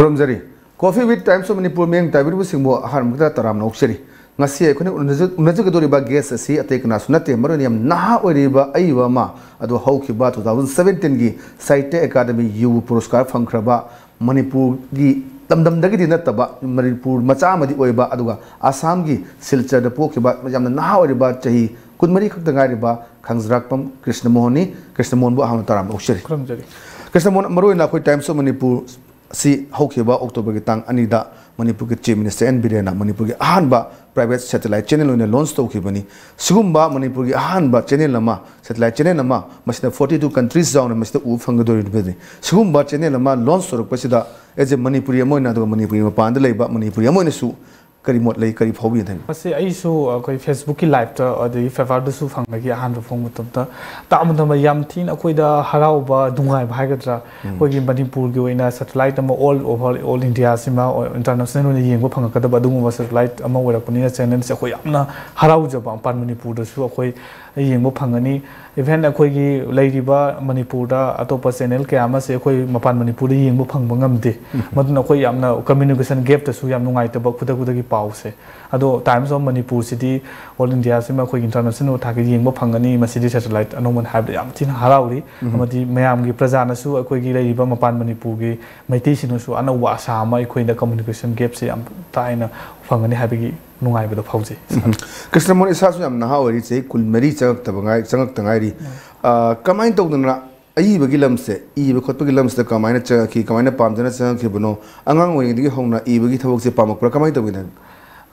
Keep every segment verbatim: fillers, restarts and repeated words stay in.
ꯈꯨꯔꯨꯝꯖꯔꯤ꯫ Coffee with Times of Manipur ꯃꯤꯠꯌꯦꯡ ꯇꯥꯕꯤꯔꯤꯕꯁꯤꯡꯕꯨ ꯑꯍꯥꯟꯕꯗ ꯇꯔꯥꯝꯅ ꯑꯣꯛꯆꯔꯤ꯫ ꯉꯁꯤ ꯑꯩꯈꯣꯏꯅ ꯎꯅꯖ-, ꯎꯅꯖꯒꯗꯧꯔꯤꯕ guest ꯑꯁꯤ ꯑꯇꯩ ꯀꯅꯥꯁꯨ ꯅꯠꯇꯦ, ꯃꯔꯨꯑꯣꯏꯅ ꯌꯥꯝ ꯅꯍꯥ ꯑꯣꯏꯔꯤꯕ ꯑꯏꯕ ꯑꯃ, ꯑꯗꯨ ꯍꯧꯈꯤꯕ two thousand seventeen ꯒꯤ ꯁꯥꯍꯤꯇ꯭ꯌ ꯑꯦꯀꯥꯗꯃꯤ ꯌꯨꯕ ꯄꯨꯔꯁꯀꯥꯔ ꯐꯪꯈ꯭ꯔꯕ, ꯃꯅꯤꯄꯨꯔꯒꯤ ꯂꯝꯗꯝꯗꯒꯤꯗꯤ ꯅꯠꯇꯕ, ꯃꯅꯤꯄꯨꯔ ꯃꯆꯥ ꯑꯃꯗꯤ ꯑꯣꯏꯕ, ꯑꯗꯨꯒ ꯑꯁꯥꯝꯒꯤ ꯁꯤꯜꯆꯔꯗ ꯄꯣꯛꯈꯤꯕ ꯌꯥꯝꯅ ꯅꯍꯥ ꯑꯣꯏꯔꯤꯕ, ꯆꯍꯤ ꯀꯨꯟꯃꯔꯤ ꯈꯛꯇ ꯉꯥꯏꯔꯤꯕ ꯈꯥꯡꯖꯔꯥꯛꯄꯝ ꯀ꯭ꯔꯤꯁꯅꯃꯣꯍꯟꯅꯤ꯫ ꯀ꯭ꯔꯤꯁꯅꯃꯣꯍꯟꯕꯨ ꯑꯍꯥꯟꯕ ꯇꯔꯥꯝꯅ ꯑꯣꯛꯆꯔꯤ꯫ ꯈꯨꯔꯨꯝꯖꯔꯤ꯫ ꯀ꯭ꯔꯤꯁꯅꯃꯣꯍꯟ, ꯃꯔꯨꯑꯣꯏꯅ ꯑꯩꯈꯣꯏ Times of Manipur ꯁꯤ ꯍꯧꯈꯤꯕ October ꯒꯤ ꯇꯥꯡ ꯑꯅꯤꯗ ꯃꯅꯤꯄꯨꯔꯒꯤ Chief Minister ꯑꯦꯟ ꯕꯤꯔꯦꯟꯅ ꯃꯅꯤꯄꯨꯔꯒꯤ ꯑꯍꯥꯟꯕ private satellite channel ꯑꯣꯏꯅ launch ꯇꯧꯈꯤꯕꯅꯤ꯫ ꯁꯤꯒꯨꯝꯕ ꯃꯅꯤꯄꯨꯔꯒꯤ ꯑꯍꯥꯟꯕ channel ꯑꯃ, satellite channel ꯑꯃ, ꯃꯁꯤꯗ forty two countries ꯌꯥꯎꯅ ꯃꯁꯤꯗ ꯎꯕ ꯐꯪꯒꯗꯧꯔꯤꯕꯅꯤ꯫ ꯁꯤꯒꯨꯝꯕ channel ꯑꯃ launch ꯇꯧꯔꯛꯄꯁꯤꯗ, as a ꯃꯅꯤꯄꯨꯔꯤ ꯑꯃ ꯑꯣꯏꯅ, ꯑꯗꯨꯒ ꯃꯅꯤꯄꯨꯔꯒꯤ ꯃꯄꯥꯟꯗ ꯂꯩꯕ ꯃꯅꯤꯄꯨꯔꯤ ꯑꯃ ꯑꯣꯏꯅꯁꯨ ꯀꯔꯤ ꯃꯣꯠ ꯂꯩ, ꯀꯔꯤ ꯐꯥꯎꯕꯤ ꯊꯦꯡꯅꯩ? ꯃꯁꯤ ꯑꯩꯁꯨ ꯑꯩꯈꯣꯏ Facebook ꯀꯤ live ꯇ, ꯑꯗꯒꯤ paper ꯗꯁꯨ ꯐꯪꯕꯒꯤ ꯑꯍꯥꯟꯕ ꯐꯣꯡꯕ ꯃꯇꯝꯗ, ꯇꯥꯕ ꯃꯇꯝꯗ ꯌꯥꯝ ꯊꯤꯅ ꯑꯩꯈꯣꯏꯗ ꯍꯔꯥꯎꯕ, ꯅꯨꯡꯉꯥꯏꯕ ꯍꯥꯏꯒꯗ꯭ꯔꯥ, ꯑꯩꯈꯣꯏꯒꯤ ꯃꯅꯤꯄꯨꯔꯒꯤ ꯑꯣꯏꯅ satellite ꯑꯃ all over, all India ꯁꯤꯃ international ꯑꯣꯏꯅ ꯌꯦꯡꯕ ꯐꯪꯉꯛꯀꯗꯕ ꯑꯗꯨꯒꯨꯝꯕ satellite ꯑꯃ ꯑꯣꯏꯔꯛꯄꯅꯤꯅ, channel ꯁꯦ ꯑꯩꯈꯣꯏ ꯌꯥꯝꯅ ꯍꯔꯥꯎꯖꯕ, ꯃꯄꯥꯟ ꯃꯅꯤꯄꯨꯔꯗꯁꯨ ꯑꯩꯈꯣꯏ ꯌꯦꯡꯕ ꯐꯪꯒꯅꯤ꯫ Even ꯑꯩꯈꯣꯏꯒꯤ ꯂꯩꯔꯤꯕ ꯃꯅꯤꯄꯨꯔꯗ ꯑꯇꯣꯞꯄ channel ꯀꯌꯥ ꯑꯃꯁꯦ ꯑꯩꯈꯣꯏ ꯃꯄꯥꯟ ꯃꯅꯤꯄꯨꯔꯗ ꯌꯦꯡꯕ ꯐꯪꯕ ꯉꯝꯗꯦ꯫ ꯃꯗꯨꯅ ꯑꯩꯈꯣꯏ ꯌꯥꯝꯅ communication gap ꯇꯁꯨ ꯌꯥꯝ ꯅꯨꯡꯉꯥꯏꯇꯕ, ꯈꯨꯗꯛ ꯈꯨꯗꯛꯀꯤ ꯄꯥꯎꯁꯦ꯫ ꯑꯗꯣ Times of Manipur CD all India ꯁꯤꯃ ꯑꯩꯈꯣꯏꯒꯤ international ꯊꯥꯛꯀꯤ ꯌꯦꯡꯕ ꯐꯪꯒꯅꯤ꯫ ꯃꯁꯤꯗꯤ satellite ꯑꯅꯧꯕꯅꯤ ꯍꯥꯏꯕꯗ ꯌꯥꯝ ꯊꯤꯅ ꯍꯔꯥꯎꯔꯤ꯫ ꯑꯃꯗꯤ ꯃꯌꯥꯝꯒꯤ, ꯄ꯭ꯔꯖꯥꯅꯁꯨ, ꯑꯩꯈꯣꯏꯒꯤ ꯂꯩꯔꯤꯕ ꯃꯄꯥꯟ ꯃꯅꯤꯄꯨꯔꯒꯤ ꯃꯩꯇꯩꯁꯤꯡꯅꯁꯨ ꯑꯅꯧꯕ ꯑꯁꯥ ꯑꯃ, ꯑꯩꯈꯣꯏꯗ communication gap ꯁꯦ ꯌꯥꯝ ꯇꯥꯏꯅ ꯐꯪꯒꯅꯤ ꯍꯥꯏꯕꯒꯤ ꯅꯨꯡꯉꯥꯏꯕꯗꯣ ꯐꯥꯎꯖꯩ꯫ ꯎꯝ꯫ ꯀ꯭ꯔꯤꯁꯅꯃꯣꯍꯟ, ꯏꯁꯥꯁꯨ ꯌꯥꯝ ꯅꯍꯥ ꯑꯣꯏꯔꯤ, ꯆꯍꯤ ꯀꯨꯟꯃꯔꯤ ꯆꯪꯉꯛꯇꯕ ꯉꯥꯏ-, ꯆꯪꯉꯛꯇ ꯉꯥꯏꯔꯤ꯫ ꯑ, ꯀꯃꯥꯏꯅ ꯇꯧꯗꯅ ꯑꯏꯕꯒꯤ ꯂꯝꯁꯦ, ꯏꯕ ꯈꯣꯠꯄꯒꯤ ꯂꯝꯁꯤꯗ ꯀꯃꯥꯏꯅ ꯆꯪꯉꯛꯈꯤ, ꯀꯃꯥꯏꯅ ꯄꯥꯝꯖꯅ ꯆꯪꯉꯛꯈꯤꯕꯅꯣ? ꯑꯉꯥꯡ ꯑꯣꯏꯔꯤꯉꯩꯗꯒꯤ ꯍꯧꯅ ꯏꯕꯒꯤ ꯊꯕꯛꯁꯦ ꯄꯥꯝꯃꯛꯄ꯭ꯔꯥ, ꯀꯃꯥꯏꯅ ꯇꯧꯒꯦ ꯅꯪ?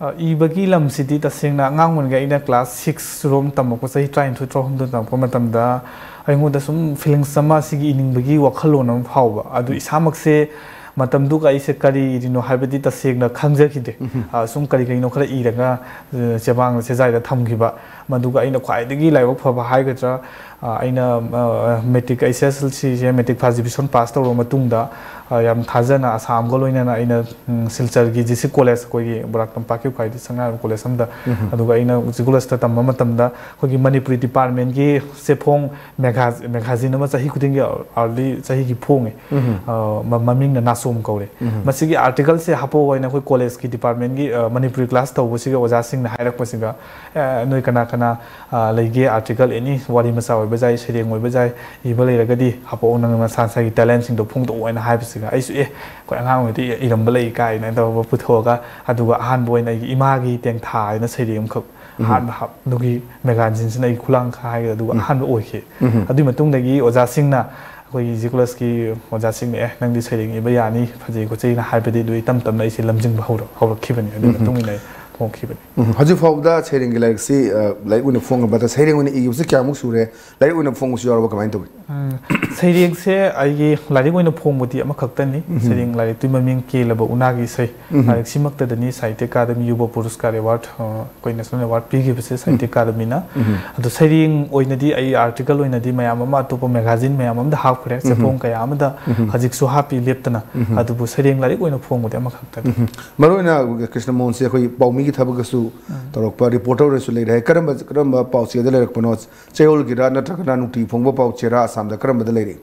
ꯑ, ꯏꯕꯒꯤ ꯂꯝꯁꯤꯗꯤ ꯇꯁꯦꯡꯅ ꯑꯉꯥꯡ ꯑꯣꯏꯔꯤꯉꯩ, ꯑꯩꯅ class six ꯔꯣꯝ ꯇꯝꯃꯛꯄ, ꯆꯍꯤ ꯇꯔꯥꯅꯤꯊꯣꯏ, ꯇꯔꯥꯍꯨꯝꯗꯣꯏ ꯇꯝꯃꯛꯄ ꯃꯇꯝꯗ ꯑꯩꯉꯣꯟꯗ ꯁꯨꯝ feelings ꯑꯃ, ꯁꯤꯒꯤ ꯏꯅꯤꯡꯕꯒꯤ ꯋꯥꯈꯜꯂꯣꯟ ꯑꯃ ꯐꯥꯎꯕ꯫ ꯑꯗꯨ ꯏꯁꯥꯃꯛꯁꯦ ꯃꯇꯝꯗꯨꯒ ꯑꯩꯁꯦ ꯀꯔꯤ ꯏꯔꯤꯅꯣ ꯍꯥꯏꯕꯗꯤ ꯇꯁꯦꯡꯅ ꯈꯪꯖꯈꯤꯗꯦ꯫ ꯑ, ꯁꯨꯝ ꯀꯔꯤ ꯀꯔꯤꯅꯣ ꯈꯔ ꯏꯔꯒ, ꯑ, ꯆꯦꯕꯥꯡꯗ, ꯆꯦꯖꯥꯏꯗ ꯊꯝꯈꯤꯕ꯫ ꯃꯗꯨꯒ ꯑꯩꯅ ꯈ꯭ꯋꯥꯏꯗꯒꯤ ꯂꯥꯏꯕꯛ ꯐꯕ ꯍꯥꯏꯒꯗ꯭ꯔꯥ, ꯑ, ꯑꯩꯅ, ꯑ, ꯃꯦꯇ꯭ꯔꯤꯛ, ꯑꯩꯆ ꯑꯦꯁ ꯑꯦꯜ ꯁꯤꯁꯦ, ꯃꯦꯇ꯭ꯔꯤꯛ ꯐꯥꯔꯁ ꯗꯤꯕꯤꯖꯟ ꯄꯥꯁ ꯇꯧꯔꯕ ꯃꯇꯨꯡꯗ, ꯑ, ꯌꯥꯝ ꯊꯥꯖꯅ ꯑꯁꯥꯝꯒ ꯂꯣꯏꯅꯅ ꯑꯩꯅ, ꯎꯝ, ꯁꯤꯜꯆꯔꯒꯤ ꯖꯤ ꯁꯤ ꯀꯣꯂꯦꯖ, ꯑꯩꯈꯣꯏꯒꯤ ꯕꯣꯔꯥꯛ ꯇꯝꯄꯥꯛꯀꯤ ꯈ꯭ꯋꯥꯏꯗꯒꯤ ꯁꯛ ꯉꯥꯏꯔꯕ ꯀꯣꯂꯦꯖ ꯑꯃꯗ, ꯎꯝ꯫ ꯑꯗꯨꯒ ꯑꯩꯅ ꯖꯤ ꯀꯣꯂꯦꯖꯇ ꯇꯝꯕ ꯃꯇꯝꯗ ꯑꯩꯈꯣꯏꯒꯤ ꯃꯅꯤꯄꯨꯔꯤ ꯗꯤꯄꯥꯔꯠꯃꯦꯟꯒꯤ ꯆꯦꯐꯣꯡ ꯃꯦꯒꯥ-, ꯃꯦꯒꯥꯖꯤꯟ ꯑꯃ ꯆꯍꯤ ꯈꯨꯗꯤꯡꯒꯤ ꯑꯥꯔꯂꯤ ꯆꯍꯤꯒꯤ ꯐꯣꯡꯉꯦ꯫ ꯎꯝ꯫ ꯑ, ꯃ-, ꯃꯃꯤꯡꯅ ꯅꯥꯆꯣꯝ ꯀꯧꯔꯦ꯫ ꯎꯝ꯫ ꯃꯁꯤꯒꯤ ꯑꯥꯔꯇꯤꯀꯜꯁꯦ ꯍꯥꯞꯄꯛꯑꯣ ꯍꯥꯏꯅ ꯑꯩꯈꯣꯏ ꯀꯣꯂꯦꯖꯀꯤ ꯗꯤꯄꯥꯔꯠꯃꯦꯟꯒꯤ, ꯑ, ꯃꯅꯤꯄꯨꯔꯤ ꯀ꯭ꯂꯥꯁ ꯇꯧꯕꯁꯤꯒ ꯑꯣꯖꯥꯁꯤꯡꯅ ꯍꯥꯏꯔꯛꯄꯁꯤꯒ, ꯑꯦ, "ꯅꯣꯏ ꯀꯅꯥ ꯀꯅꯥ, ꯑ, ꯂꯩꯒꯦ? ꯑꯥꯔꯇꯤꯀꯜ ꯑꯦꯅꯤ ꯋꯥꯔꯤ ꯃꯆꯥ ꯑꯣꯏꯕ ꯌꯥꯏ, ꯁꯩꯔꯦꯡ ꯑꯣꯏꯕ ꯌꯥꯏ, ꯏꯕ ꯂꯩꯔꯒꯗꯤ ꯍꯥꯞꯄꯛꯑꯣ, ꯅꯪ ꯅꯁꯥ ꯅꯁꯥꯒꯤ ꯇꯦꯂꯦꯟꯁꯤꯡꯗꯣ ꯐꯣꯡꯗꯣꯛꯑꯣ" ꯍꯥꯏꯅ ꯍꯥꯏꯕꯁꯤꯒ, ꯑꯩꯁꯨ, "ꯑꯦ, ꯑꯩꯈꯣꯏ ꯑꯉꯥꯡ ꯑꯣꯏꯔꯗꯤ ꯏꯔꯝꯕ ꯂꯩ" ꯀꯥꯏꯅ ꯇꯧꯔꯒ ꯄꯨꯊꯣꯛꯑꯒ, ꯑꯗꯨꯒ ꯑꯍꯥꯟꯕ ꯑꯣꯏꯅ ꯑꯩꯒꯤ ꯏꯃꯥꯒꯤ ꯇꯦꯡꯊꯥ ꯍꯥꯏꯅ ꯁꯩꯔꯦꯡ ꯑꯃꯈꯛ ꯎꯝ꯫ ꯑꯍꯥꯟꯕ ꯍꯥꯞ-, ꯑꯗꯨꯒꯤ ꯃꯦꯒꯥꯖꯤꯟꯁꯤꯅ ꯑꯩꯒꯤ ꯈꯨꯂꯥꯡ ꯍꯥꯏꯒꯗ꯭ꯔꯥ, ꯑꯗꯨꯒ ꯎꯝ꯫ ꯑꯍꯥꯟꯕ ꯑꯣꯏꯈꯤ꯫ ꯎꯝ꯫ ꯑꯗꯨꯒꯤ ꯃꯇꯨꯡꯗꯒꯤ ꯑꯣꯖꯥꯁꯤꯡꯅ ꯑꯩꯈꯣꯏ ꯖꯤ ꯀꯣꯂꯦꯖꯀꯤ ꯑꯣꯖꯥꯁꯤꯡꯅ, "ꯑꯦ, ꯅꯪꯗꯤ ꯁꯩꯔꯦꯡ ꯏꯕ ꯌꯥꯅꯤ, ꯐꯖꯩ ꯈꯣꯠꯆꯩꯅ" ꯍꯥꯏꯕꯗꯒꯤ ꯑꯗꯨꯗꯤ ꯇꯞ ꯇꯞꯅ ꯑꯩꯁꯦ ꯂꯝꯖꯤꯡꯕ ꯍꯧꯔ-, ꯍꯧꯔꯛꯈꯤꯕꯅꯤ꯫ ꯑꯗꯨꯒꯤ ꯎꯝ꯫ ꯃꯇꯨꯡ ꯏꯟꯅ ꯑꯩ ꯐꯣꯡꯈꯤꯕꯅꯤ꯫ ꯎꯝ꯫ ꯍꯧꯖꯤꯛ ꯐꯥꯎꯕꯗ ꯁꯩꯔꯦꯡꯒꯤ ꯂꯥꯏꯔꯤꯛꯁꯤ, ꯑ, ꯂꯥꯏꯔꯤꯛ ꯑꯣꯏꯅ ꯐꯣꯡꯉꯕꯗ ꯁꯩꯔꯦꯡ ꯑꯣꯏꯅ ꯏꯈꯤꯕꯁꯤ ꯀꯌꯥꯃꯨꯛ ꯁꯨꯔꯦ? ꯂꯥꯏꯔꯤꯛ ꯑꯣꯏꯅ ꯐꯣꯡꯕꯁꯨ ꯌꯥꯎꯔꯕ, ꯀꯃꯥꯏꯅ ꯇꯧꯏ? ꯎꯝ, ꯁꯩꯔꯦꯡꯁꯦ ꯑꯩꯒꯤ ꯂꯥꯏꯔꯤꯛ ꯑꯣꯏꯅ ꯐꯣꯡꯕꯗꯤ ꯑꯃꯈꯛꯇꯅꯤ꯫ ꯎꯝ꯫ ꯁꯩꯔꯦꯡ ꯂꯥꯏꯔꯤꯛꯇꯨꯒꯤ ꯃꯃꯤꯡ "ꯀꯦꯜꯂꯕ ꯎꯅꯥꯒꯤ ꯏꯁꯩ"꯫ ꯎꯝ꯫ ꯂꯥꯏꯔꯤꯛꯁꯤꯃꯛꯇꯗꯅꯤ ꯁꯥꯍꯤꯇ꯭ꯌ ꯑꯀꯥꯗꯃꯤ ꯌꯨꯕ ꯄꯨꯔꯁꯀꯥꯔ ꯑꯦꯋꯥꯔꯗ, ꯑ, ꯑꯩꯈꯣꯏ ꯅꯦꯁꯅꯦꯜ ꯑꯦꯋꯥꯔꯗ ꯄꯤꯈꯤꯕꯁꯦ ꯁꯥꯍꯤꯇ꯭ꯌ ꯎꯝ꯫ ꯑꯀꯥꯗꯃꯤꯅ꯫ ꯎꯝ꯫ ꯑꯗꯣ ꯁꯩꯔꯦꯡ ꯑꯣꯏꯅꯗꯤ ꯑꯩ ꯑꯥꯔꯇꯤꯀꯜ ꯑꯣꯏꯅꯗꯤ ꯃꯌꯥꯝ ꯑꯃ ꯑꯇꯣꯞꯄ ꯃꯦꯒꯥꯖꯤꯟ ꯃꯌꯥꯝ ꯑꯃꯗ ꯍꯥꯞꯈ꯭ꯔꯦ, ꯎꯝ꯫ ꯆꯦꯐꯣꯡ ꯀꯌꯥ ꯑꯃꯗ ꯎꯝ꯫ ꯍꯧꯖꯤꯛꯁꯨ ꯍꯥꯞꯄꯤ ꯂꯦꯞꯇꯅ꯫ ꯎꯝ꯫ ꯑꯗꯨꯕꯨ ꯁꯩꯔꯦꯡ ꯂꯥꯏꯔꯤꯛ ꯑꯣꯏꯅ ꯐꯣꯡꯕꯗꯤ ꯑꯃꯈꯛꯇꯅꯤ꯫ ꯎꯝ꯫ ꯃꯔꯨꯑꯣꯏꯅ ꯀ꯭ꯔꯤꯁꯅ ꯃꯣꯍꯟꯁꯦ ꯑꯩꯈꯣꯏ ꯄꯥꯎꯃꯤꯒꯤ ꯊꯕꯛꯀꯁꯨ ꯎꯝ꯫ ꯇꯧꯔꯛꯄ ꯔꯤꯄꯣꯔꯇꯔ ꯑꯣꯏꯅꯁꯨ ꯂꯩꯔꯦ꯫ ꯀꯔꯝꯕ, ꯀꯔꯝꯕ ꯄꯥꯎꯆꯦꯗ ꯂꯩꯔꯛꯄꯅꯣ? ꯆꯌꯣꯜꯒꯤꯔ ꯅꯠꯇ꯭ꯔꯒꯅ ꯅꯨꯡꯇꯤ ꯐꯣꯡꯕ ꯄꯥꯎꯆꯦꯔꯥ? ꯑꯁꯥꯝꯗ ꯀꯔꯝꯕꯗ ꯂꯩꯔꯤ?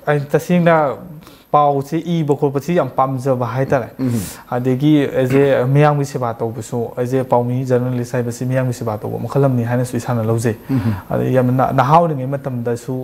ꯑꯩ ꯇꯁꯦꯡꯅ ꯄꯥꯎꯁꯦ ꯏꯕ ꯈꯣꯠꯄꯁꯤ ꯌꯥꯝ ꯄꯥꯝꯖꯕ ꯍꯥꯏꯇꯥꯔꯦ꯫ ꯎꯝ꯫ ꯑꯗꯒꯤ ꯑꯩꯁꯦ ꯃꯤꯌꯥꯝꯒꯤ ꯁꯦꯕꯥ ꯇꯧꯕꯁꯨ, ꯑꯩꯁꯦ ꯄꯥꯎꯃꯤ ꯖꯔꯅꯦꯂꯤꯁ ꯍꯥꯏꯕꯁꯤ ꯃꯤꯌꯥꯝꯒꯤ ꯁꯦꯕꯥ ꯇꯧꯕ ꯃꯈꯜ ꯑꯃꯅꯤ ꯍꯥꯏꯅꯁꯨ ꯏꯁꯥꯅ ꯂꯧꯖꯩ꯫ ꯎꯝ꯫ ꯑꯗꯩ ꯌꯥꯝꯅ ꯅ-, ꯅꯍꯥ ꯑꯣꯏꯔꯤꯉꯩ ꯃꯇꯝꯗꯁꯨ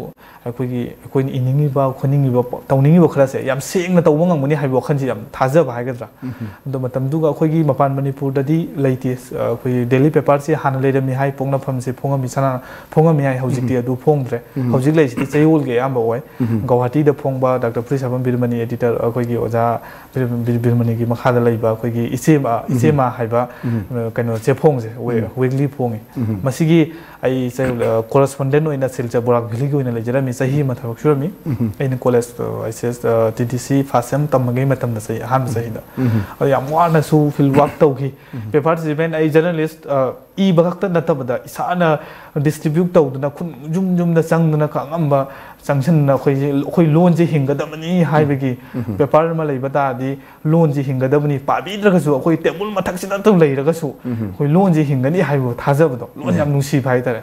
ꯑꯩꯈꯣꯏꯒꯤ, ꯑꯩꯈꯣꯏꯅ ꯏꯅꯤꯡꯉꯤꯕ, ꯈꯣꯠꯅꯤꯡꯉꯤꯕ, ꯇꯧꯅꯤꯡꯉꯤꯕ ꯈꯔꯁꯦ ꯌꯥꯝ ꯁꯦꯡꯅ ꯇꯧꯕ ꯉꯝꯒꯅꯤ ꯍꯥꯏꯕ ꯋꯥꯈꯜꯁꯦ ꯌꯥꯝ ꯊꯥꯖꯕ ꯍꯥꯏꯒꯗ꯭ꯔꯥ꯫ ꯎꯝ꯫ ꯑꯗꯣ ꯃꯇꯝꯗꯨꯒ ꯑꯩꯈꯣꯏꯒꯤ ꯃꯄꯥꯟ ꯃꯅꯤꯄꯨꯔꯗꯗꯤ ꯂꯩꯇꯦ꯫ ꯑꯩꯈꯣꯏꯒꯤ ꯗꯦꯂꯤ ꯄꯦꯄꯔꯁꯦ ꯍꯥꯟꯅ ꯂꯩꯔꯝꯃꯤ ꯍꯥꯏ, ꯄꯣꯛꯅꯐꯝꯁꯦ ꯐꯣꯡꯉꯝꯃꯤ, ꯁꯅꯥ-, ꯐꯣꯡꯉꯝꯃꯤ ꯍꯥꯏ, ꯍꯧꯖꯤꯛꯇꯤ ꯎꯝ꯫ ꯑꯗꯨ ꯐꯣꯡꯗ꯭ꯔꯦ꯫ ꯎꯝ꯫ ꯍꯧꯖꯤꯛ ꯂꯩꯁꯤꯗꯤ ꯆꯌꯣꯜꯒꯤ ꯑꯌꯥꯝꯕ ꯑꯣꯏ꯫ ꯎꯝ꯫ ꯒꯧꯍꯥꯇꯤꯗ ꯐꯣꯡꯕ ꯗꯥꯛꯇꯔ ꯐꯨꯔꯤꯠꯁꯥꯐꯝ ꯕꯤꯔꯃꯅꯤ, ꯑꯦꯗꯤꯇꯔ, ꯑꯩꯈꯣꯏꯒꯤ ꯑꯣꯖꯥ ꯕꯤꯔ-, ꯕꯤꯔ-, ꯕꯤꯔꯃꯅꯤꯒꯤ ꯃꯈꯥꯗ ꯂꯩꯕ ꯑꯩꯈꯣꯏꯒꯤ ꯏꯆꯦꯃ, ꯎꯝ꯫ ꯏꯆꯦꯃ ꯍꯥꯏꯕ, ꯎꯝ꯫ ꯑ, ꯀꯩꯅꯣ, ꯆꯦꯐꯣꯡꯁꯦ, ꯋꯤ-, ꯎꯝ꯫ ꯋꯤꯛꯂꯤ ꯐꯣꯡꯉꯤ꯫ ꯎꯝ꯫ ꯃꯁꯤꯒꯤ ꯑꯩ ꯆ-, ꯑ, ꯀꯣꯔꯦꯁꯄꯣꯟꯗꯦꯟ ꯑꯣꯏꯅ ꯁꯤꯜꯆꯔ ꯕꯣꯔꯥꯛ ꯚꯦꯂꯤꯒꯤ ꯑꯣꯏꯅ ꯂꯩꯖꯔꯝꯃꯤ꯫ ꯆꯍꯤ ꯑꯃ ꯊꯕꯛ ꯁꯨꯔꯝꯃꯤ꯫ ꯎꯝ꯫ ꯑꯩꯅ ꯀꯣꯂꯦꯖ, ꯑ, ꯑꯩꯁꯦ, ꯑ, ꯇꯤ ꯗꯤ ꯁꯤ ꯐꯥꯔꯁ ꯁꯦꯝ ꯇꯝꯃꯤꯉꯩ ꯃꯇꯝꯗ, ꯆꯍꯤ, ꯑꯍꯥꯟꯕ ꯎꯝ꯫ ꯆꯍꯤꯗ꯫ ꯎꯝ꯫ ꯑꯗꯣ ꯌꯥꯝ ꯋꯥꯅꯁꯨ ꯐꯤꯜ ꯋꯥꯔꯛ ꯇꯧꯈꯤ꯫ ꯎꯝ꯫ ꯄꯦꯄꯔꯁꯤ ꯏꯚꯦꯟ ꯑꯩ ꯖꯔꯅꯦꯂꯤꯁ, ꯑ, ꯏꯕ ꯈꯛꯇ ꯅꯠꯇꯕꯗ ꯏꯁꯥꯅ ꯗꯤꯁꯇ꯭ꯔꯤꯕ꯭ꯌꯨꯠ ꯇꯧꯗꯅ ꯈꯨꯟ ꯌꯨꯝ ꯌꯨꯝꯗ ꯆꯪꯗꯅ ꯑꯉꯝꯕ ꯆꯪꯁꯤꯟꯅ ꯑꯩꯈꯣꯏꯁꯦ ꯑꯩꯈꯣꯏ ꯂꯣꯟꯁꯦ ꯍꯤꯡꯒꯗꯕꯅꯤ ꯍꯥꯏꯕꯒꯤ ꯄꯦꯄꯔ ꯑꯃ ꯂꯩꯕ ꯇꯥꯔꯗꯤ ꯂꯣꯟꯁꯦ ꯍꯤꯡꯒꯗꯕꯅꯤ, ꯄꯥꯕꯤꯗ꯭ꯔꯒꯁꯨ ꯑꯩꯈꯣꯏ ꯇꯦꯕꯜ ꯃꯊꯛꯁꯤꯗ ꯑꯗꯨꯝ ꯂꯩꯔꯒꯁꯨ ꯑꯩꯈꯣꯏ ꯂꯣꯟꯁꯦ ꯍꯤꯡꯒꯅꯤ ꯍꯥꯏꯕ ꯊꯥꯖꯕꯗꯣ, ꯂꯣꯟꯁꯦ ꯌꯥꯝ ꯅꯨꯡꯁꯤꯕ ꯍꯥꯏꯇꯥꯔꯦ꯫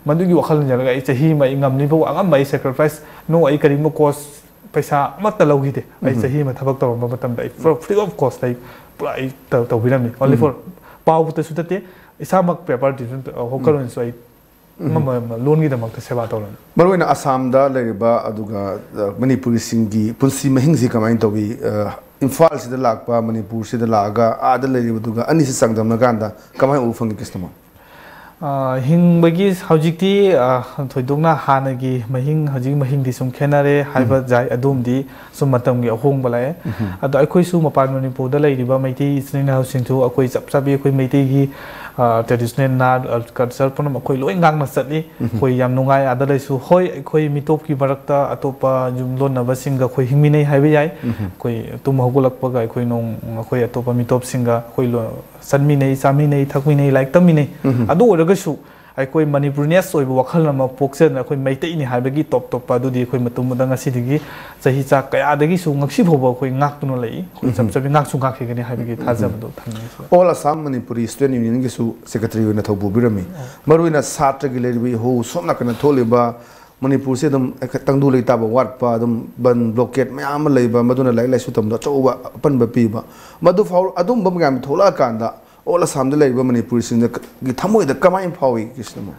ꯃꯗꯨꯒꯤ ꯋꯥꯈꯜꯂꯣꯟꯁꯤꯗ ꯑꯩ ꯆꯍꯤ ꯑꯃ ꯑꯩ ꯉꯝꯂꯤꯕ ꯑꯉꯝꯕ ꯑꯩ ꯁꯦꯀ꯭ꯔꯤꯐꯥꯏꯁ, ꯅꯣ ꯑꯩ ꯀꯔꯤꯒꯨꯝꯕ ꯀꯣꯔꯁ ꯄꯩꯁꯥ ꯑꯃꯠꯇ ꯂꯧꯈꯤꯗꯦ꯫ ꯑꯩ ꯆꯍꯤ ꯑꯃ ꯊꯕꯛ ꯇꯧꯔꯝꯕ ꯃꯇꯝꯗ ꯑꯩ ꯐ꯭ꯔꯤ ꯑꯣꯐ ꯀꯣꯁꯇ ꯑꯩ ꯄꯨꯔꯥ ꯑꯩ ꯇꯧ- ꯇꯧꯕꯤꯔꯝꯃꯤ꯫ ꯑꯣꯟꯂꯤ ꯐꯣꯔ ꯄꯥꯎꯕꯗꯁꯨ ꯅꯠꯇꯦ, ꯏꯁꯥꯃꯛ ꯄꯦꯄꯔ ꯗꯤꯐꯦꯟ ꯍꯣꯀꯔ ꯑꯣꯏꯅꯁꯨ ꯑꯩ ꯑꯃ ꯑꯃ ꯂꯣꯟꯒꯤꯗꯃꯛꯇ ꯁꯦꯕꯥ ꯇꯧꯔꯝꯃꯤ꯫ ꯃꯔꯨꯑꯣꯏꯅ ꯑꯁꯥꯝꯗ ꯂꯩꯔꯤꯕ ꯑꯗꯨꯒ ꯑ, ꯃꯅꯤꯄꯨꯔꯤꯁꯤꯡꯒꯤ ꯄꯨꯟꯁꯤ ꯃꯍꯤꯡꯁꯤ ꯀꯃꯥꯏꯅ ꯇꯧꯏ? ꯑ, ꯏꯝꯐꯥꯜꯁꯤꯗ ꯂꯥꯛꯄ, ꯃꯅꯤꯄꯨꯔꯁꯤꯗ ꯂꯥꯛꯑꯒ ꯑꯥꯗ ꯂꯩꯔꯤꯕꯗꯨꯒ ꯑꯅꯤꯁꯤ ꯆꯥꯡꯗꯝꯅ ꯀꯥꯟꯗ ꯀꯃꯥꯏꯅ ꯎꯕ ꯐꯪꯉꯤ, ꯀ꯭ꯔꯤꯁꯅꯃꯣꯍꯟ? ꯑ, ꯍꯤꯡꯕꯒꯤ ꯍꯧꯖꯤꯛꯇꯤ, ꯑ, ꯊꯣꯏꯗꯣꯛꯅ ꯍꯥꯟꯅꯒꯤ ꯃꯍꯤꯡ ꯍꯧꯖꯤꯛ ꯃꯍꯤꯡꯗꯤ ꯁꯨꯝ ꯈꯦꯠꯅꯔꯦ ꯍꯥꯏꯕ ꯌꯥꯏ꯫ ꯑꯗꯣꯝꯗꯤ ꯁꯨꯝ ꯃꯇꯝꯒꯤ ꯑꯍꯣꯡꯕ ꯂꯥꯛꯑꯦ꯫ ꯑꯗꯣ ꯑꯩꯈꯣꯏꯁꯨ ꯃꯄꯥꯟ ꯃꯅꯤꯄꯨꯔꯗ ꯂꯩꯔꯤꯕ ꯃꯩꯇꯩ ꯏꯆꯤꯟ ꯏꯅꯥꯎꯁꯤꯡꯁꯨ ꯑꯩꯈꯣꯏ ꯆꯞ ꯆꯥꯕꯤ ꯑꯩꯈꯣꯏ ꯃꯩꯇꯩꯒꯤ, ꯑ, ꯇ꯭ꯔꯦꯗꯤꯁꯅꯦꯜ ꯅꯥꯠ, ꯑ, ꯀꯜꯆꯔ ꯄꯨꯝꯅꯃꯛ ꯑꯩꯈꯣꯏ ꯂꯣꯏ ꯉꯥꯛꯅ ꯆꯠꯂꯤ꯫ ꯑꯩꯈꯣꯏ ꯌꯥꯝ ꯅꯨꯡꯉꯥꯏ ꯑꯥꯗ ꯂꯩꯁꯨ꯫ ꯍꯣꯏ, ꯑꯩꯈꯣꯏ ꯃꯤꯇꯣꯞꯀꯤ ꯃꯔꯛꯇ ꯑꯇꯣꯞꯄ ꯌꯨꯝꯂꯣꯟꯅꯕꯁꯤꯡꯒ ꯑꯩꯈꯣꯏ ꯍꯤꯡꯃꯤꯟꯅꯩ ꯍꯥꯏꯕ ꯌꯥꯏ꯫ ꯑꯩꯈꯣꯏ ꯇꯨꯝ ꯍꯧꯒꯠꯂꯛꯄꯒ ꯑꯩꯈꯣꯏ ꯅꯣꯡ ꯑꯩꯈꯣꯏ ꯑꯇꯣꯞꯄ ꯃꯤꯇꯣꯞꯁꯤꯡꯒ ꯑꯩꯈꯣꯏ ꯂꯣ- ꯆꯠꯃꯤꯟꯅꯩ, ꯆꯥꯃꯤꯟꯅꯩ, ꯊꯛꯃꯤꯟꯅꯩ, ꯂꯥꯏꯔꯤꯛ ꯇꯝꯃꯤꯟꯅꯩ꯫ ꯑꯗꯨ ꯑꯣꯏꯔꯒꯁꯨ ꯑꯩꯈꯣꯏ ꯃꯅꯤꯄꯨꯔꯤꯅꯦꯁ ꯑꯣꯏꯕ ꯋꯥꯈꯜ ꯑꯃ ꯄꯣꯛꯆꯗꯅ ꯑꯩꯈꯣꯏ ꯃꯩꯇꯩꯅꯤ ꯍꯥꯏꯕꯒꯤ ꯇꯣꯞ ꯇꯣꯞꯄ ꯑꯗꯨꯗꯤ ꯑꯩꯈꯣꯏ ꯃꯇꯨꯡꯗ ꯉꯁꯤꯗꯒꯤ ꯆꯍꯤ ꯆꯥ ꯀꯌꯥꯗꯒꯤꯁꯨ ꯉꯁꯤ ꯐꯥꯎꯕ ꯑꯩꯈꯣꯏ ꯉꯥꯛꯇꯨꯅ ꯂꯩ꯫ ꯑꯩꯈꯣꯏ ꯆꯞ ꯆꯥꯕꯤ ꯉꯥꯛꯁꯨ ꯉꯥꯛꯈꯤꯒꯅꯤ ꯍꯥꯏꯕꯒꯤ ꯊꯥꯖꯕꯗꯣ ꯊꯝꯖꯩ꯫ ꯑꯣꯜ ꯑꯁꯥꯝ ꯃꯅꯤꯄꯨꯔꯤ ꯁ꯭ꯇꯨꯗꯦꯟ ꯌꯨꯅꯤꯌꯟꯒꯤꯁꯨ ꯁꯦꯀ꯭ꯔꯦꯇꯔꯤ ꯑꯣꯏꯅ ꯊꯧ ꯄꯨꯕꯤꯔꯝꯃꯤ꯫ ꯃꯔꯨꯑꯣꯏꯅ ꯁꯥꯇ꯭ꯔꯒꯤ ꯂꯩꯔꯤꯕ ꯏꯍꯧ ꯁꯣꯝ ꯅꯥꯀꯟꯗ ꯊꯣꯛꯂꯤꯕ ꯃꯅꯤꯄꯨꯔꯁꯤ ꯑꯗꯨꯝ ꯇꯪꯗꯨ ꯂꯩꯇꯥꯕ ꯋꯥꯠꯄ, ꯑꯗꯨꯝ ꯕꯟ ꯕ꯭ꯂꯣꯀꯦꯠ ꯃꯌꯥꯝ ꯑꯃ ꯂꯩꯕ, ꯃꯗꯨꯅ ꯂꯥꯏꯔꯤꯛ ꯂꯥꯏꯁꯨ ꯇꯝꯕꯗ ꯑꯆꯧꯕ ꯑꯄꯟꯕ ꯄꯤꯕ, ꯃꯗꯨ ꯐꯥꯎ ꯑꯗꯨꯝꯕ ꯃꯌꯥꯝ ꯊꯣꯛꯂꯛꯑꯀꯥꯟꯗ ꯑꯣꯜ ꯑꯁꯥꯝꯗ ꯂꯩꯔꯤꯕ ꯃꯅꯤꯄꯨꯔꯤꯁꯤꯡꯒꯤ ꯊꯃꯣꯏꯗ ꯀꯃꯥꯏꯅ ꯐꯥꯎꯏ, ꯀ꯭ꯔꯤꯁꯅꯃꯣꯍꯟ?